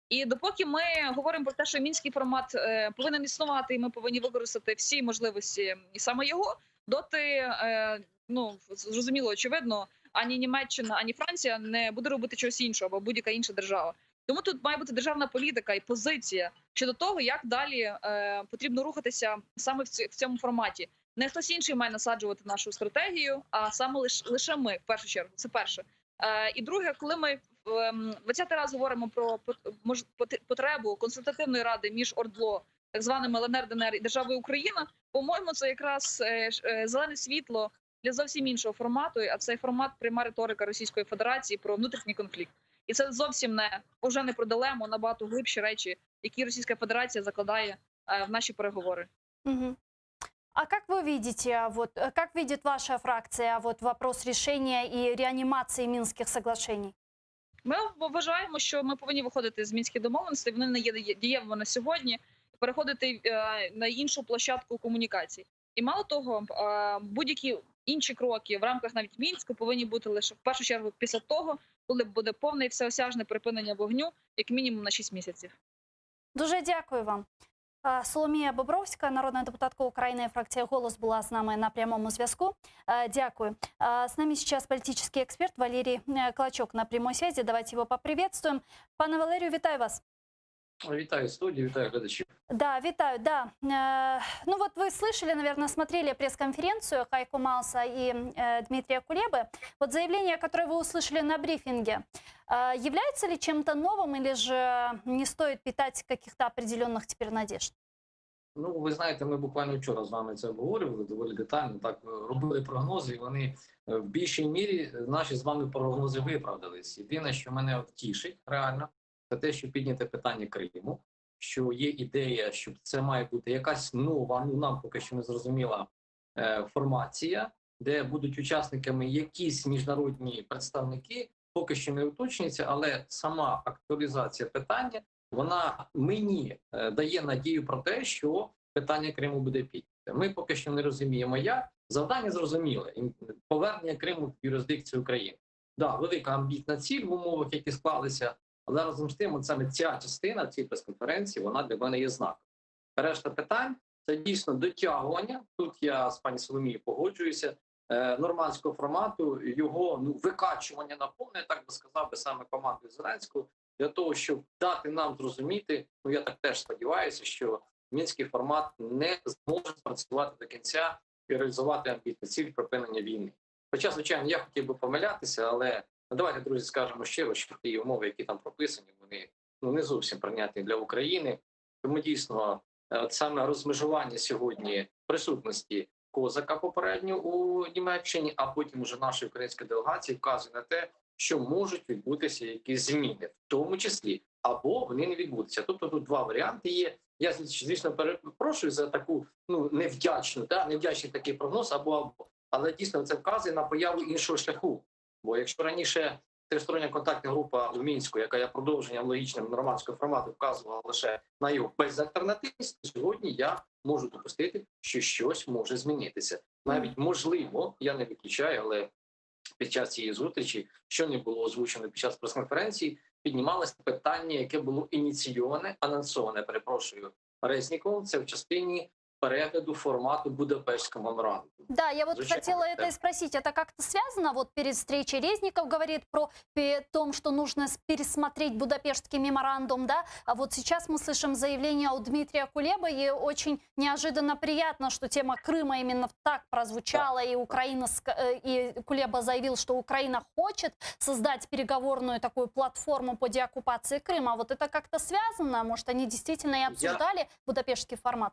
І допоки ми говоримо про те, що мінський формат е, повинен існувати, і ми повинні використати всі можливості і саме його, доти е, ну зрозуміло, очевидно, ані Німеччина, ані Франція не буде робити чогось іншого або будь-яка інша держава. Тому тут має бути державна політика і позиція щодо того, як далі е, потрібно рухатися саме в, ці, в цьому форматі. Не хтось інший має насаджувати нашу стратегію, а саме лише, лише ми в першу чергу. Це перше. Е, і друге, коли ми 20-й раз говоримо про пот- мож- пот- потребу консультативної ради між ОРДЛО, так званими ЛНР, ДНР і державою Україна, по-моєму, це якраз е, ш- е, зелене світло для зовсім іншого формату. А цей формат пряма риторика Російської Федерації про внутрішній конфлікт. І це зовсім не вже не про дилему, а набагато глибші речі, які Російська Федерація закладає е, в наші переговори.
Мгм. А как вы видите, вот, э, как видит ваша фракция вот, вопрос решения и реанимации Минских соглашений?
Ми вважаємо, що ми повинні виходити з мінських домовленостей. Вони не є дієвими на сьогодні, переходити е, на іншу площадку комунікацій. І мало того, е, будь-які інші кроки в рамках навіть мінську повинні бути лише в першу чергу після того, коли буде повне і всеосяжне припинення вогню, як мінімум на 6 місяців.
Дуже дякую вам. Е, Соломія Бобровська, народна депутатка України, фракція «Голос» була з нами на прямому зв'язку. Е, Дякую. Е, С нами сейчас политический эксперт Валерий э, Клочок на прямой связи. Давайте его поприветствуем. Пане Валерію, вітаю вас.
Вітаю студію, вітаю глядачів.
Да, вітаю, да. Э, Ну вот вы слышали, наверное, смотрели пресс-конференцию Хайко Мааса и э, Дмитрия Кулебы. Вот заявление, которое вы услышали на брифинге, э, является ли чем-то новым или же не стоит питать каких-то определенных теперь надежд?
Ну, ви знаєте, ми буквально вчора з вами це обговорювали доволі детально. Так робили прогнози, і вони е, в більшій мірі наші з вами прогнози виправдались. Єдине, що мене от тішить реально, це те, що підняте питання Криму, що є ідея, що це має бути якась нова, ну нам поки що не зрозуміла е, формація, де будуть учасниками якісь міжнародні представники, поки що не уточнюється, але сама актуалізація питання вона мені е, дає надію про те, що питання Криму буде підняте. Ми поки що не розуміємо, як завдання зрозуміле повернення Криму в юрисдикцію України. Да, велика амбітна ціль в умовах, які склалися, але разом з тим, от саме ця частина цієї прес-конференції, вона для мене є знаком. Решта питань це дійсно дотягування. Тут я з пані Соломією погоджуюся. е, Нормандського формату, його ну викачування на повне, я так би сказав би саме командою Зеленського, для того, щоб дати нам зрозуміти, ну я так теж сподіваюся, що мінський формат не зможе спрацювати до кінця і реалізувати амбітну ціль припинення війни. Хоча, звичайно, я хотів би помилятися, але ну, давайте, друзі, скажемо щиро, що ті умови, які там прописані, вони ну не зовсім прийнятні для України. Тому дійсно, е, от саме розмежування сьогодні присутності Козака попередньо у Німеччині, а потім уже нашої української делегації вказує на те, що можуть відбутися якісь зміни, в тому числі або вони не відбудуться. Тобто тут два варіанти є. Я звісно перепрошую за таку ну невдячну, та невдячний такий прогноз або або, але дійсно це вказує на появу іншого шляху. Бо якщо раніше тристороння контактна група у мінську, яка є продовженням логічним нормандського формату, вказувала лише на його безальтернативність, то сьогодні я можу допустити, що щось може змінитися. Навіть можливо, я не виключаю, але під час цієї зустрічі, що не було озвучено під час прес-конференції, піднімалось питання, яке було ініційоване, анонсоване, перепрошую, Резніковим, це в частині перегляду формату Будапештського меморандуму.
Да, я вот
Звичайно,
хотела это
да.
и спросить. Это как-то связано? Вот перед встречей Резников говорит про пе- том, что нужно с- пересмотреть Будапештский меморандум, да? А вот сейчас мы слышим заявление от Дмитрия Кулебы, и очень неожиданно приятно, что тема Крыма именно так прозвучала, и Украина, ск- э, и Кулеба заявил, что Украина хочет создать переговорную такую платформу по деоккупации Крыма. Вот это как-то связано? Может, они действительно и обсуждали Будапештский формат?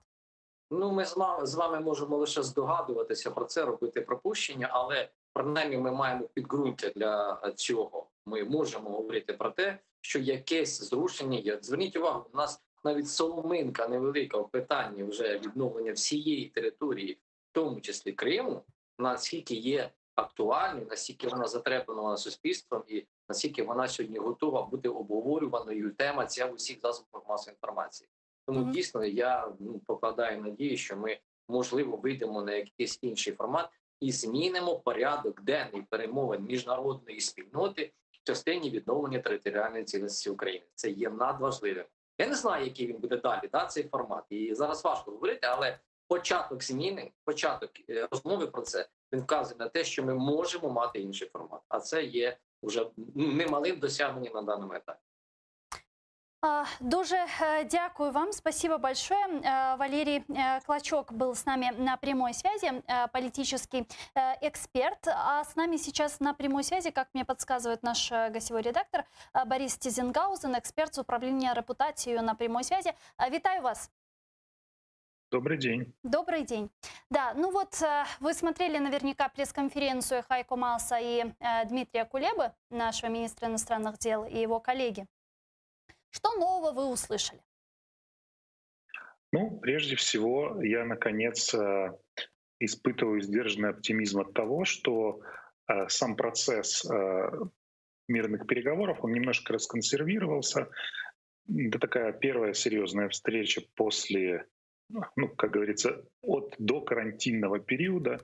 Ну, ми з вами, з вами можемо лише здогадуватися про це, робити припущення, але принаймні ми маємо підґрунтя для цього. Ми можемо говорити про те, що якесь зрушення є. Зверніть увагу, у нас навіть соломинка невелика в питанні вже відновлення всієї території, в тому числі Криму, наскільки є актуальною, наскільки вона затребувана суспільством, і наскільки вона сьогодні готова бути обговорюваною тема ця в усіх засобах масової інформації. Тому
Мгм.
дійсно я ну, покладаю надію, що ми можливо вийдемо на якийсь інший формат і змінимо порядок денний перемовин міжнародної спільноти в частині відновлення територіальної цілісності України. Це є надважливим. Я не знаю, який він буде далі, да, цей формат. І зараз важко говорити, але початок зміни, початок е, розмови про це він вказує на те, що ми можемо мати інший формат. А це є вже ну, немалим досягненням на даному етапі.
Дуже дякую вам, спасибо большое. Валерий Клочок был с нами на прямой связи, политический эксперт. А с нами сейчас на прямой связи, как мне подсказывает наш гостевой редактор, Борис Тизенгаузен, эксперт с управления репутацией на прямой связи. Вітаю вас.
Добрый день.
Добрый день. Да, ну вот вы смотрели наверняка пресс-конференцию Хайко Мааса и Дмитрия Кулебы, нашего министра иностранных дел, и его коллеги. Что нового вы услышали?
Ну, прежде всего, я, наконец, испытываю сдержанный оптимизм от того, что сам процесс мирных переговоров, он немножко расконсервировался. Это такая первая серьезная встреча после, ну, как говорится, от до карантинного периода.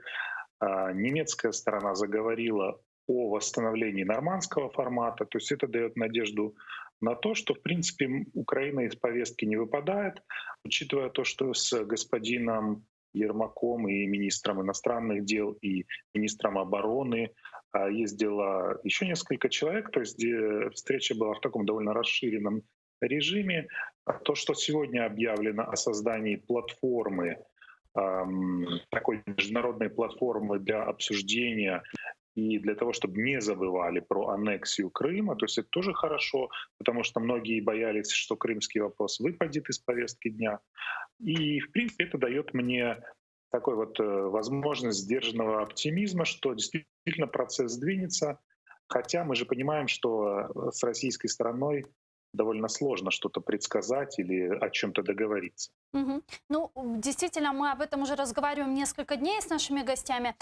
Немецкая сторона заговорила о восстановлении нормандского формата, то есть это дает надежду на то, что, в принципе, Украина из повестки не выпадает, учитывая то, что с господином Ермаком и министром иностранных дел, и министром обороны ездило еще несколько человек, то есть встреча была в таком довольно расширенном режиме. То, что сегодня объявлено о создании платформы, такой международной платформы для обсуждения и для того, чтобы не забывали про аннексию Крыма, то есть это тоже хорошо, потому что многие боялись, что крымский вопрос выпадет из повестки дня. И, в принципе, это дает мне такой вот возможность сдержанного оптимизма, что действительно процесс двинется, хотя мы же понимаем, что с российской стороной довольно сложно что-то предсказать или о чем-то договориться.
Угу. Ну, действительно, мы об этом уже разговариваем несколько дней с нашими гостями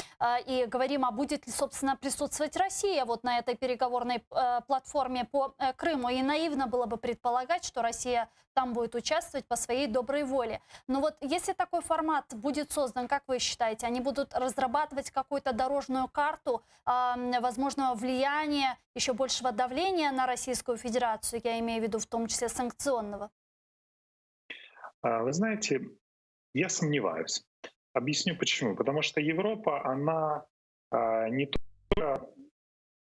и говорим, а будет ли, собственно, присутствовать Россия вот на этой переговорной платформе по Крыму. И наивно было бы предполагать, что Россия там будет участвовать по своей доброй воле. Но вот если такой формат будет создан, как вы считаете, они будут разрабатывать какую-то дорожную карту возможного влияния, еще большего давления на Российскую Федерацию, я имею в виду в том числе санкционного?
Вы знаете, я сомневаюсь. Объясню почему. Потому что Европа, она не только,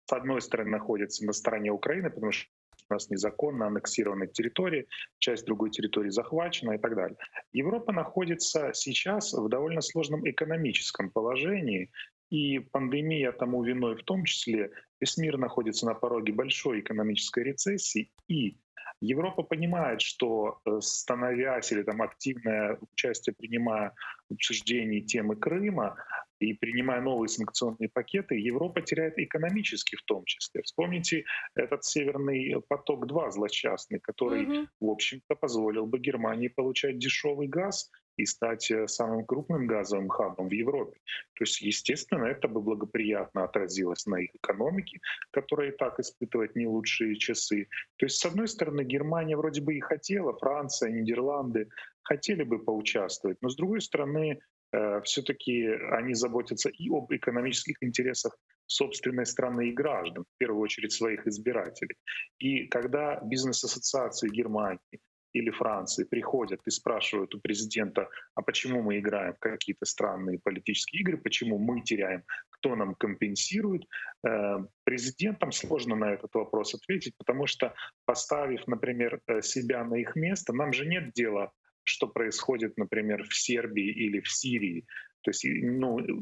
с одной стороны, находится на стороне Украины, потому что у нас незаконно аннексированы территории, часть другой территории захвачена и так далее. Европа находится сейчас в довольно сложном экономическом положении, и пандемия тому виной в том числе. Весь мир находится на пороге большой экономической рецессии, и Европа понимает, что становясь или там активное участие принимая в обсуждении темы Крыма и принимая новые санкционные пакеты, Европа теряет экономически в том числе. Вспомните этот «Северный поток-2» злосчастный, который, в общем-то, позволил бы Германии получать дешевый газ и стать самым крупным газовым хабом в Европе. То есть, естественно, это бы благоприятно отразилось на их экономике, которая и так испытывает не лучшие часы. То есть, с одной стороны, Германия вроде бы и хотела, Франция, Нидерланды хотели бы поучаствовать, но с другой стороны, все-таки они заботятся и об экономических интересах собственной страны и граждан, в первую очередь своих избирателей. И когда бизнес-ассоциации Германии или Франции приходят и спрашивают у президента, а почему мы играем в какие-то странные политические игры, почему мы теряем, кто нам компенсирует, президентам сложно на этот вопрос ответить, потому что, поставив, например, себя на их место, нам же нет дела, что происходит, например, в Сербии или в Сирии. То есть,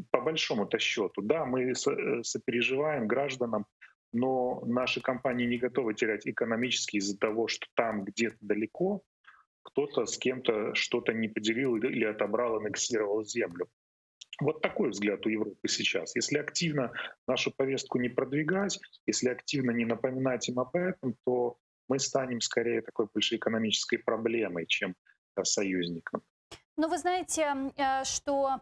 по большому-то счету, да, мы сопереживаем гражданам, но наши компании не готовы терять экономически из-за того, что там где-то далеко кто-то с кем-то что-то не поделил или отобрал, аннексировал землю. Вот такой взгляд у Европы сейчас. Если активно нашу повестку не продвигать, если активно не напоминать им об этом, то мы станем скорее такой большой экономической проблемой, чем союзником.
Но вы знаете, что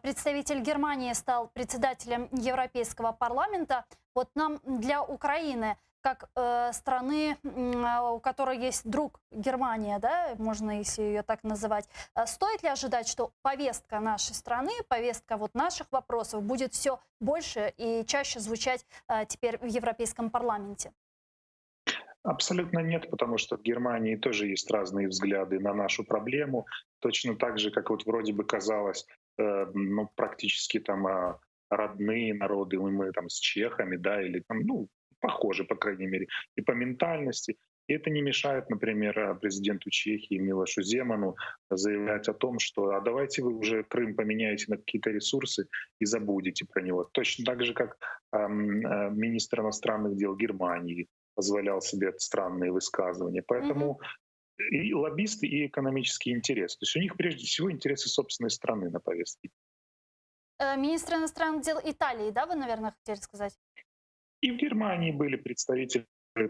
представитель Германии стал председателем Европейского парламента. Вот нам для Украины, как страны, у которой есть друг Германия, да, можно если ее так называть, стоит ли ожидать, что повестка нашей страны, повестка вот наших вопросов будет все больше и чаще звучать теперь в Европейском парламенте?
Абсолютно нет, потому что в Германии тоже есть разные взгляды на нашу проблему. Точно так же, как вот вроде бы казалось, практически родные народы, мы с чехами, да, или там, ну, похожи, по крайней мере, и по ментальности. И это не мешает, например, э, президенту Чехии Милошу Земану заявлять о том, что а давайте вы уже Крым поменяете на какие-то ресурсы и забудете про него. Точно так же, как эм, э, министр иностранных дел Германии позволял себе странные высказывания. Поэтому mm-hmm. и лоббисты, и экономический интерес. То есть у них прежде всего интересы собственной страны на повестке.
Э, министр иностранных дел Италии, да, вы, наверное, хотели сказать?
И в Германии были представители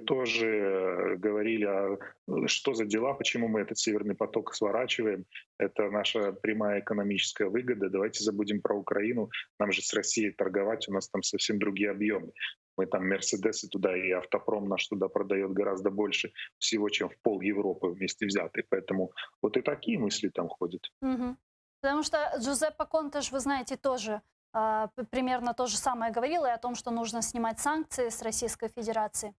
тоже э, говорили, а э, что за дела, почему мы этот Северный поток сворачиваем, это наша прямая экономическая выгода, давайте забудем про Украину, нам же с Россией торговать, у нас там совсем другие объемы. Мы там Мерседесы туда и автопром наш туда продает гораздо больше всего, чем в пол Европы вместе взятые. Поэтому вот и такие мысли там ходят.
Угу. Потому что Джузеппе Конте ж, вы знаете, тоже э, примерно то же самое говорил и о том, что нужно снимать санкции с Российской Федерации.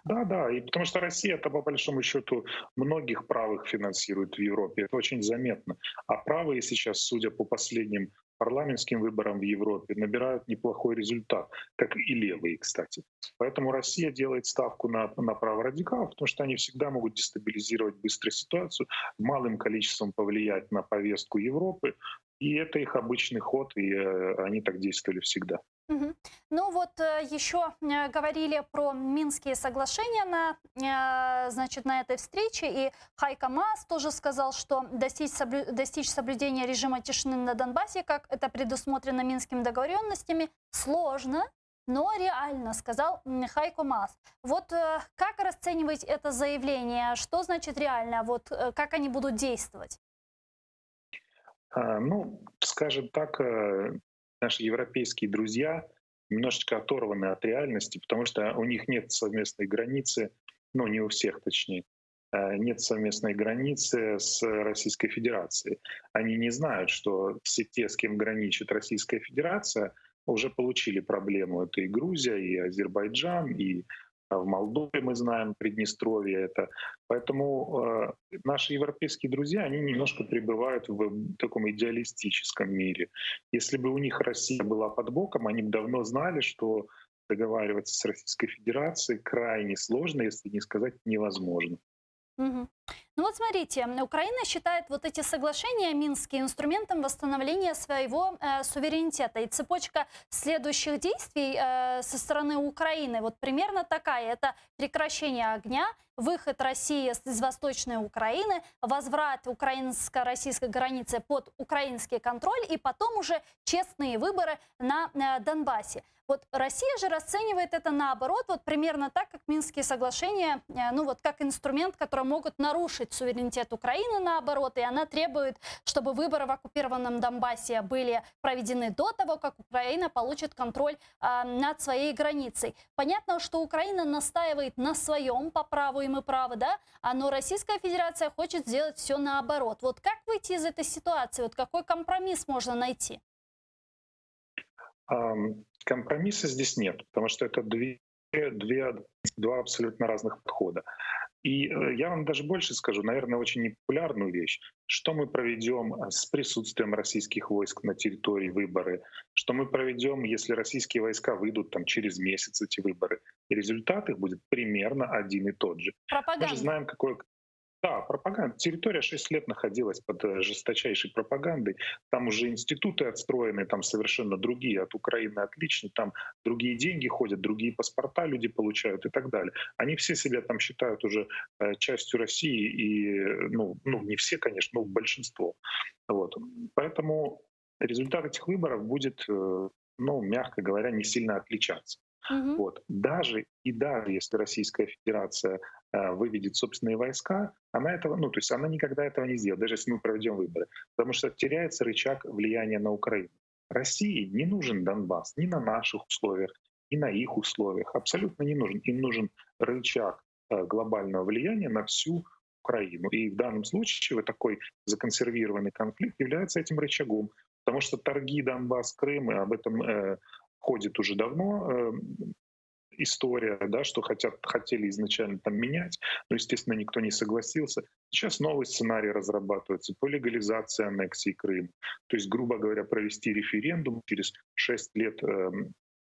Да, да, и потому что Россия это по большому счету многих правых финансирует в Европе, это очень заметно. А правые сейчас, судя по последним парламентским выборам в Европе, набирают неплохой результат, как и левые, кстати. Поэтому Россия делает ставку на, на праворадикалов, потому что они всегда могут дестабилизировать быстро ситуацию, малым количеством повлиять на повестку Европы. И это их обычный ход, и э, они так действовали всегда.
Угу. Ну вот э, еще э, говорили про Минские соглашения на, э, значит, на этой встрече, и Хайко Маас тоже сказал, что достичь, соблю... достичь соблюдения режима тишины на Донбассе, как это предусмотрено Минскими договоренностями, сложно, но реально, сказал Хайко Маас. Вот как расценивать это заявление? Что значит реально? Вот как они будут действовать?
А, ну, скажем так, наши европейские друзья немножечко оторваны от реальности, потому что у них нет совместной границы, ну не у всех точнее, э, нет совместной границы с Российской Федерацией. Они не знают, что все те, с кем граничит Российская Федерация, уже получили проблему. Это и Грузия, и Азербайджан, и а в Молдове мы знаем, Приднестровье это. Поэтому э, наши европейские друзья, они немножко пребывают в таком идеалистическом мире. Если бы у них Россия была под боком, они бы давно знали, что договариваться с Российской Федерацией крайне сложно, если не сказать невозможно.
Угу. Ну вот смотрите, Украина считает вот эти соглашения минские инструментом восстановления своего э, суверенитета. И цепочка следующих действий э, со стороны Украины вот примерно такая. Это прекращение огня, выход России из Восточной Украины, возврат украинско-российской границы под украинский контроль и потом уже честные выборы на э, Донбассе. Вот Россия же расценивает это наоборот, вот примерно так, как Минские соглашения, э, ну вот как инструмент, который могут нарушить суверенитет Украины наоборот, и она требует, чтобы выборы в оккупированном Донбассе были проведены до того, как Украина получит контроль э, над своей границей. Понятно, что Украина настаивает на своем по праву, и мы правы, да, а но Российская Федерация хочет сделать все наоборот. Вот как выйти из этой ситуации? Вот какой компромисс можно найти?
Компромисса здесь нет, потому что это две, две, два абсолютно разных подхода. И э, я вам даже больше скажу, наверное, очень непопулярную вещь, что мы проведем э, с присутствием российских войск на территории выборы, что мы проведем, если российские войска выйдут там через месяц эти выборы. И результат их будет примерно один и тот же.
Пропаганда.
Мы же знаем, какое да, пропаганда. Территория 6 лет находилась под э, жесточайшей пропагандой. Там уже институты отстроены, там совершенно другие, от Украины отлично, там другие деньги ходят, другие паспорта люди получают и так далее. Они все себя там считают уже э, частью России, и, ну, ну не все, конечно, но большинство. Вот. Поэтому результат этих выборов будет, э, ну, мягко говоря, не сильно отличаться. Угу. Вот. Даже и даже если Российская Федерация э, выведет собственные войска, она этого, ну, то есть она никогда этого не сделает, даже если мы проведем выборы, потому что теряется рычаг влияния на Украину. России не нужен Донбасс ни на наших условиях, ни на их условиях. Абсолютно не нужен. Им нужен рычаг э, глобального влияния на всю Украину. И в данном случае вот такой законсервированный конфликт является этим рычагом. Потому что торги Донбасс-Крым, и об этом э, ходит уже давно э, история, да, что хотят, хотели изначально там менять, но, естественно, никто не согласился. Сейчас новый сценарий разрабатывается по легализации аннексии Крыма. То есть, грубо говоря, провести референдум через 6 лет э,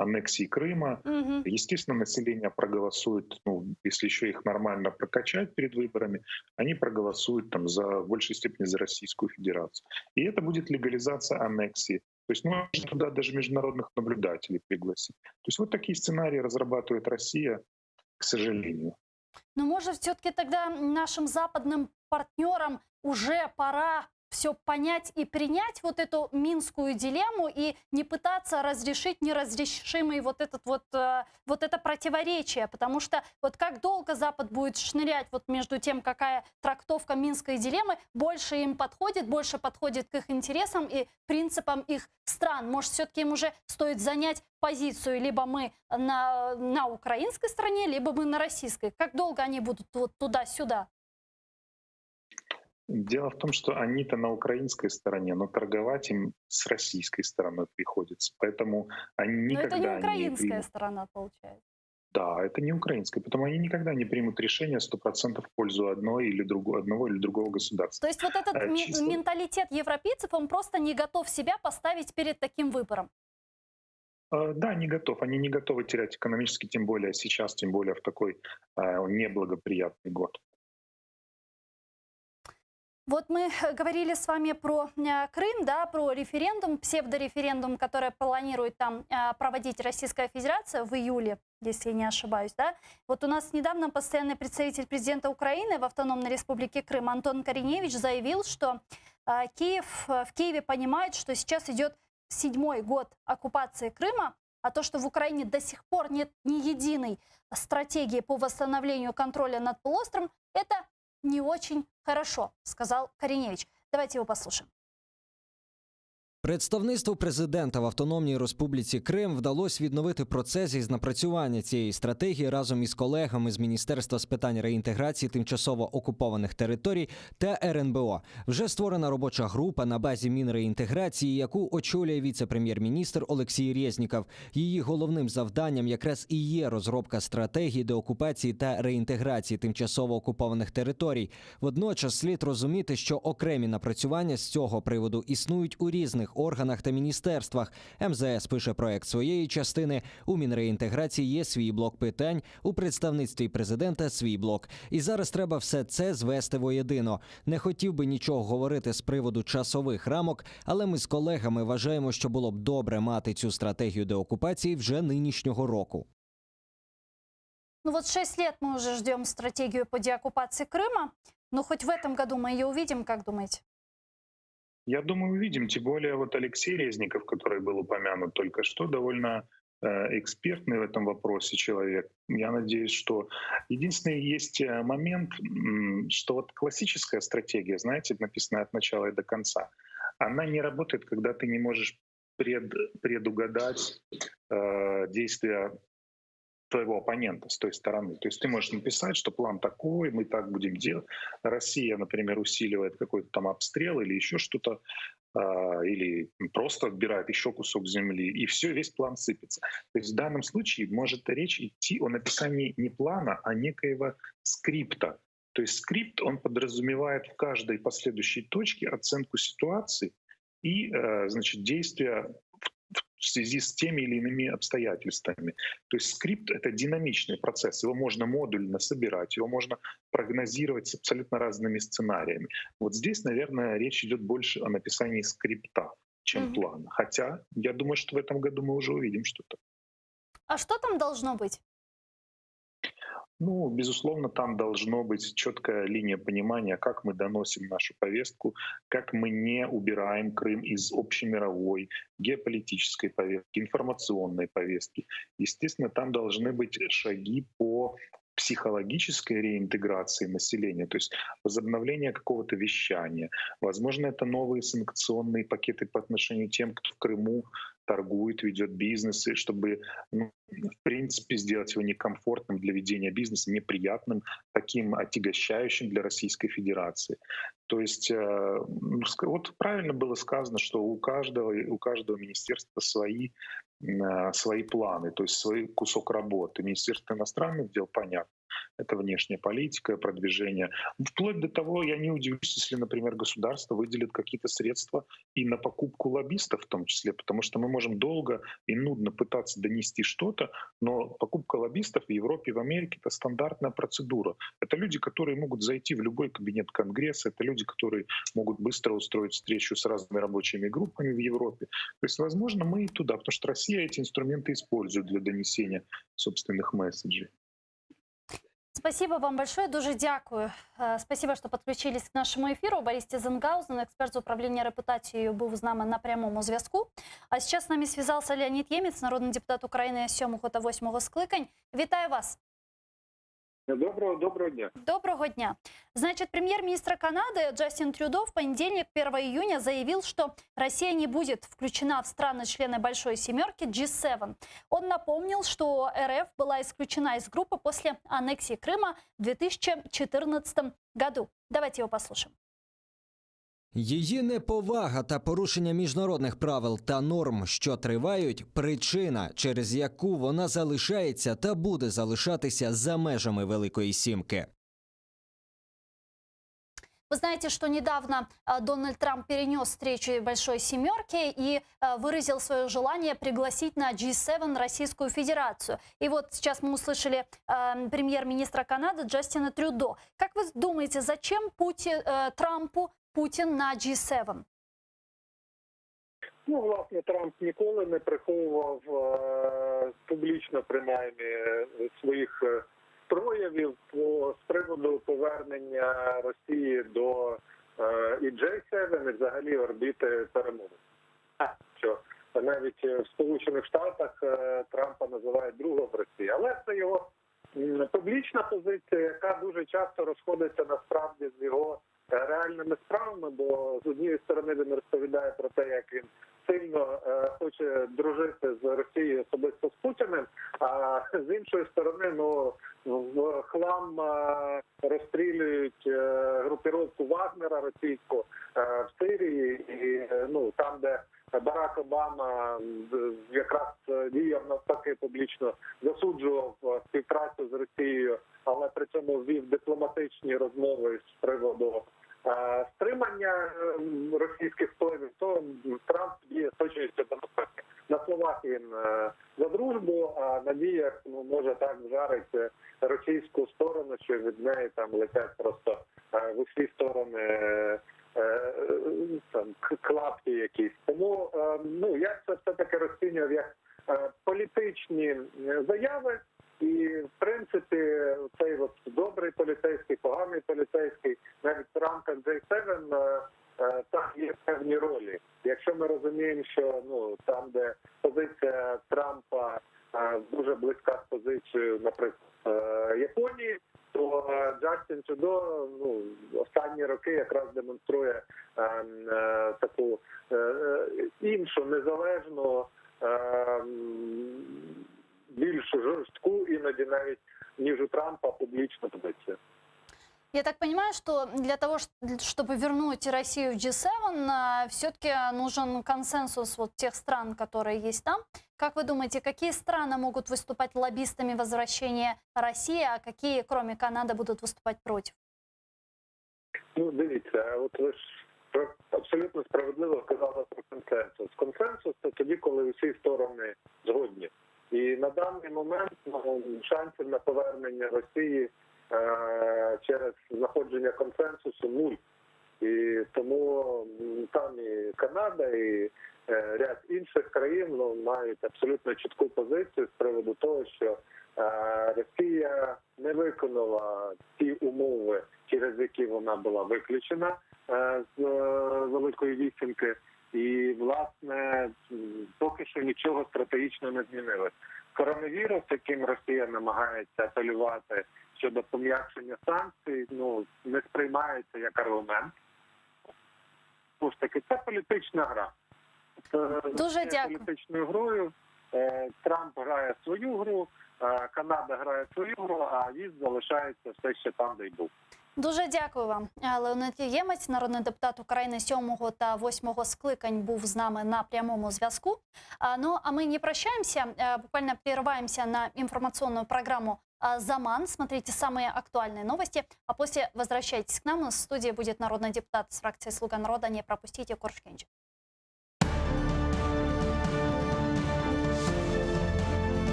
аннексии Крыма.
Мгм.
Естественно, население проголосует, ну, если еще их нормально прокачать перед выборами, они проголосуют там за, в большей степени за Российскую Федерацию. И это будет легализация аннексии. То есть можно туда даже международных наблюдателей пригласить. То есть вот такие сценарии разрабатывает Россия, к сожалению.
Но может все-таки тогда нашим западным партнерам уже пора все понять и принять вот эту минскую дилемму и не пытаться разрешить неразрешимый вот этот вот, э, вот это противоречие, потому что вот как долго Запад будет шнырять вот между тем, какая трактовка минской дилеммы больше им подходит, больше подходит к их интересам и принципам их стран. Может, все-таки им уже стоит занять позицию, либо мы на, на украинской стороне, либо мы на российской. Как долго они будут вот туда-сюда?
Дело в том, что они-то на украинской стороне, но торговать им с российской стороной приходится. Поэтому они
Но это
никогда
не
не
украинская
примут.
сторона, получается.
Да, это не украинская. Поэтому они никогда не примут решение 100% в пользу одной или другого, одного или другого государства.
То есть вот этот
Э,
ми-
чисто-
менталитет европейцев, он просто не готов себя поставить перед таким выбором.
Э, Да, не готов. Они не готовы терять экономически, тем более сейчас, тем более в такой э, неблагоприятный год.
Вот мы э, говорили с вами про э, Крым, да, про референдум, псевдореферендум, который планирует там э, проводить Российская Федерация в июле, если я не ошибаюсь, да. Вот у нас недавно постоянный представитель президента Украины в Автономной Республике Крым Антон Кориневич заявил, что э, Киев, э, в Киеве понимают, что сейчас идет седьмой год оккупации Крыма, а то, что в Украине до сих пор нет ни единой стратегии по восстановлению контроля над полуостровом, это не очень хорошо, сказал Кориневич. Давайте его послушаем.
Представництву президента в Автономній Республіці Крим вдалося відновити процес із напрацювання цієї стратегії разом із колегами з Міністерства з питань реінтеграції тимчасово окупованих територій та РНБО. Вже створена робоча група на базі Мінреінтеграції, яку очолює віце-прем'єр-міністр Олексій Резніков. Її головним завданням якраз і є розробка стратегії деокупації та реінтеграції тимчасово окупованих територій. Водночас слід розуміти, що окремі напрацювання з цього приводу існують у різних органах та міністерствах. МЗС пише проект своєї частини. У Мінреінтеграції є свій блок питань, у представництві президента свій блок. І зараз треба все це звести воєдино. Не хотів би нічого говорити з приводу часових рамок, але ми з колегами вважаємо, що було б добре мати цю стратегію деокупації вже нинішнього року.
Ну вот 6 лет мы уже ждем стратегию по деоккупации Крыма. Но хоть в этом году мы ее увидим, как думаете?
Я думаю, увидим. Тем более вот Алексей Резников, который был упомянут только что, довольно э, экспертный в этом вопросе человек. Я надеюсь, что... Единственный есть э, момент, м, что вот классическая стратегия, знаете, написанная от начала и до конца, она не работает, когда ты не можешь пред, предугадать э, действия твоего оппонента с той стороны. То есть ты можешь написать, что план такой, мы так будем делать. Россия, например, усиливает какой-то там обстрел или еще что-то, а, или просто отбирает еще кусок земли, и все, весь план сыпется. То есть в данном случае может речь идти о написании не плана, а некоего скрипта. То есть скрипт, он подразумевает в каждой последующей точке оценку ситуации и, э, значит, действия в связи с теми или иными обстоятельствами. То есть скрипт — это динамичный процесс, его можно модульно собирать, его можно прогнозировать с абсолютно разными сценариями. Вот здесь, наверное, речь идет больше о написании скрипта, чем
Мгм.
плана. Хотя я думаю, что в этом году мы уже увидим что-то.
А что там должно быть?
Ну, безусловно, там должно быть четкая линия понимания, как мы доносим нашу повестку, как мы не убираем Крым из общемировой геополитической повестки, информационной повестки. Естественно, там должны быть шаги по психологической реинтеграции населения, то есть возобновление какого-то вещания. Возможно, это новые санкционные пакеты по отношению к тем, кто в Крыму торгует, ведет бизнесы, чтобы, ну, в принципе, сделать его некомфортным для ведения бизнеса, неприятным, таким отягощающим для Российской Федерации. То есть, э, ну, вот правильно было сказано, что у каждого, у каждого министерства свои. свои планы, то есть свой кусок работы. Министерство иностранных дел, понятно, это внешняя политика, продвижение. Вплоть до того, я не удивлюсь, если, например, государство выделит какие-то средства и на покупку лоббистов в том числе, потому что мы можем долго и нудно пытаться донести что-то, но покупка лоббистов в Европе и в Америке — это стандартная процедура. Это люди, которые могут зайти в любой кабинет Конгресса, это люди, которые могут быстро устроить встречу с разными рабочими группами в Европе. То есть, возможно, мы и туда, потому что Россия эти инструменты использует для донесения собственных месседжей.
Спасибо вам большое, дуже дякую. Спасибо, что подключились к нашему эфиру. Борис Тизенгаузен, експерт з управління репутацією, був з нами на прямому зв'язку. А сейчас с нами связался Леонид Емец, народний депутат України 7 та 8 скликань. Вітаю вас.
Доброго, доброго дня.
Доброго дня. Значит, премьер-министр Канады Джастин Трюдо в понедельник, 1 июня, заявил, что Россия не будет включена в страны-члены Большой Семерки G7. Он напомнил, что РФ была исключена из группы после аннексии Крыма в 2014 году. Давайте его послушаем.
Її неповага та порушення міжнародних правил та норм, що тривають, причина, через яку вона залишається та буде залишатися за межами Великої Сімки.
Вы знаете, что недавно Дональд Трамп перенес встречу Большой Семерки и выразил свое желание пригласить на G7 Российскую Федерацию. И вот сейчас мы услышали премьер-министра Канады Джастина Трюдо. Как вы думаете, зачем Пути, Трампу Путин на G7?
Ну, власне, Трамп ніколи не приховував публічно, принаймні, своїх проявів по з приводу повернення Росії до і G7, і взагалі орбіти перемовин. Що навіть в Сполучених Штатах Трампа називають другом Росії, але це його публічна позиція, яка дуже часто розходиться насправді з його реальними справами, бо з однієї сторони він розповідає про те, як він сильно хоче дружити з Росією, особисто з Путіним, а з іншої сторони, ну в хлам розстрілюють групіровку Вагнера російську в Сирії, і ну там, де Барак Обама якраз діяв навпаки, публічно засуджував співпрацю з Росією, але при цьому вів дипломатичні розмови з приводу стримання російських впливів, то Трамп діє з точністю до навпаки. На словах він за дружбу, а на діях ну, може так вжарити російську сторону, що від неї там летять просто в усі сторони там клапті якісь. Тому ну я це все таки розцінював як політичні заяви. І в принципі цей от добрий поліцейський, поганий поліцейський, навіть в рамках G7 там є певні ролі. Якщо ми розуміємо, що ну там, де позиція Трампа дуже близька з позицією, наприклад, Японії, то Джастін Трюдо ну, останні роки якраз демонструє таку іншу незалежну, більш жорстку, іноді навіть ніж у Трампа, публічну позицію.
Я так понимаю, что для того, чтобы вернуть Россию в G7, все-таки нужен консенсус вот тех стран, которые есть там. Как вы думаете, какие страны могут выступать лоббистами возвращения России, а какие, кроме Канады, будут выступать против?
Ну, дивіться, от ви ж абсолютно справедливо сказали про консенсус. Консенсус це тоді, коли усі сторони згодні. І на даний момент ну, шансів на повернення Росії через знаходження консенсусу нуль. І тому там і Канада, і ряд інших країн ну, мають абсолютно чітку позицію з приводу того, що Росія не виконала ті умови, через які вона була виключена з Великої Вісімки. І, власне, поки що нічого стратегічно не змінилось. Коронавірус, яким Росія намагається апелювати щодо пом'якшення санкцій, ну не сприймається як аргумент. Знову ж таки, це політична гра. Це
Дуже дякую.
політичною грою. Трамп грає свою гру, Канада грає свою гру, а віз залишається все ще там, де й був.
Дуже дякую вам. Леонид Ємець, народний депутат України 7 та 8 скликань, був з нами на прямому зв'язку. Ну, а мы не прощаемся, буквально прерываемся на информационную программу «Заман». Смотрите самые актуальные новости, а после возвращайтесь к нам. В студии будет народный депутат с фракции «Слуга народа». Не пропустите. Körüşkence.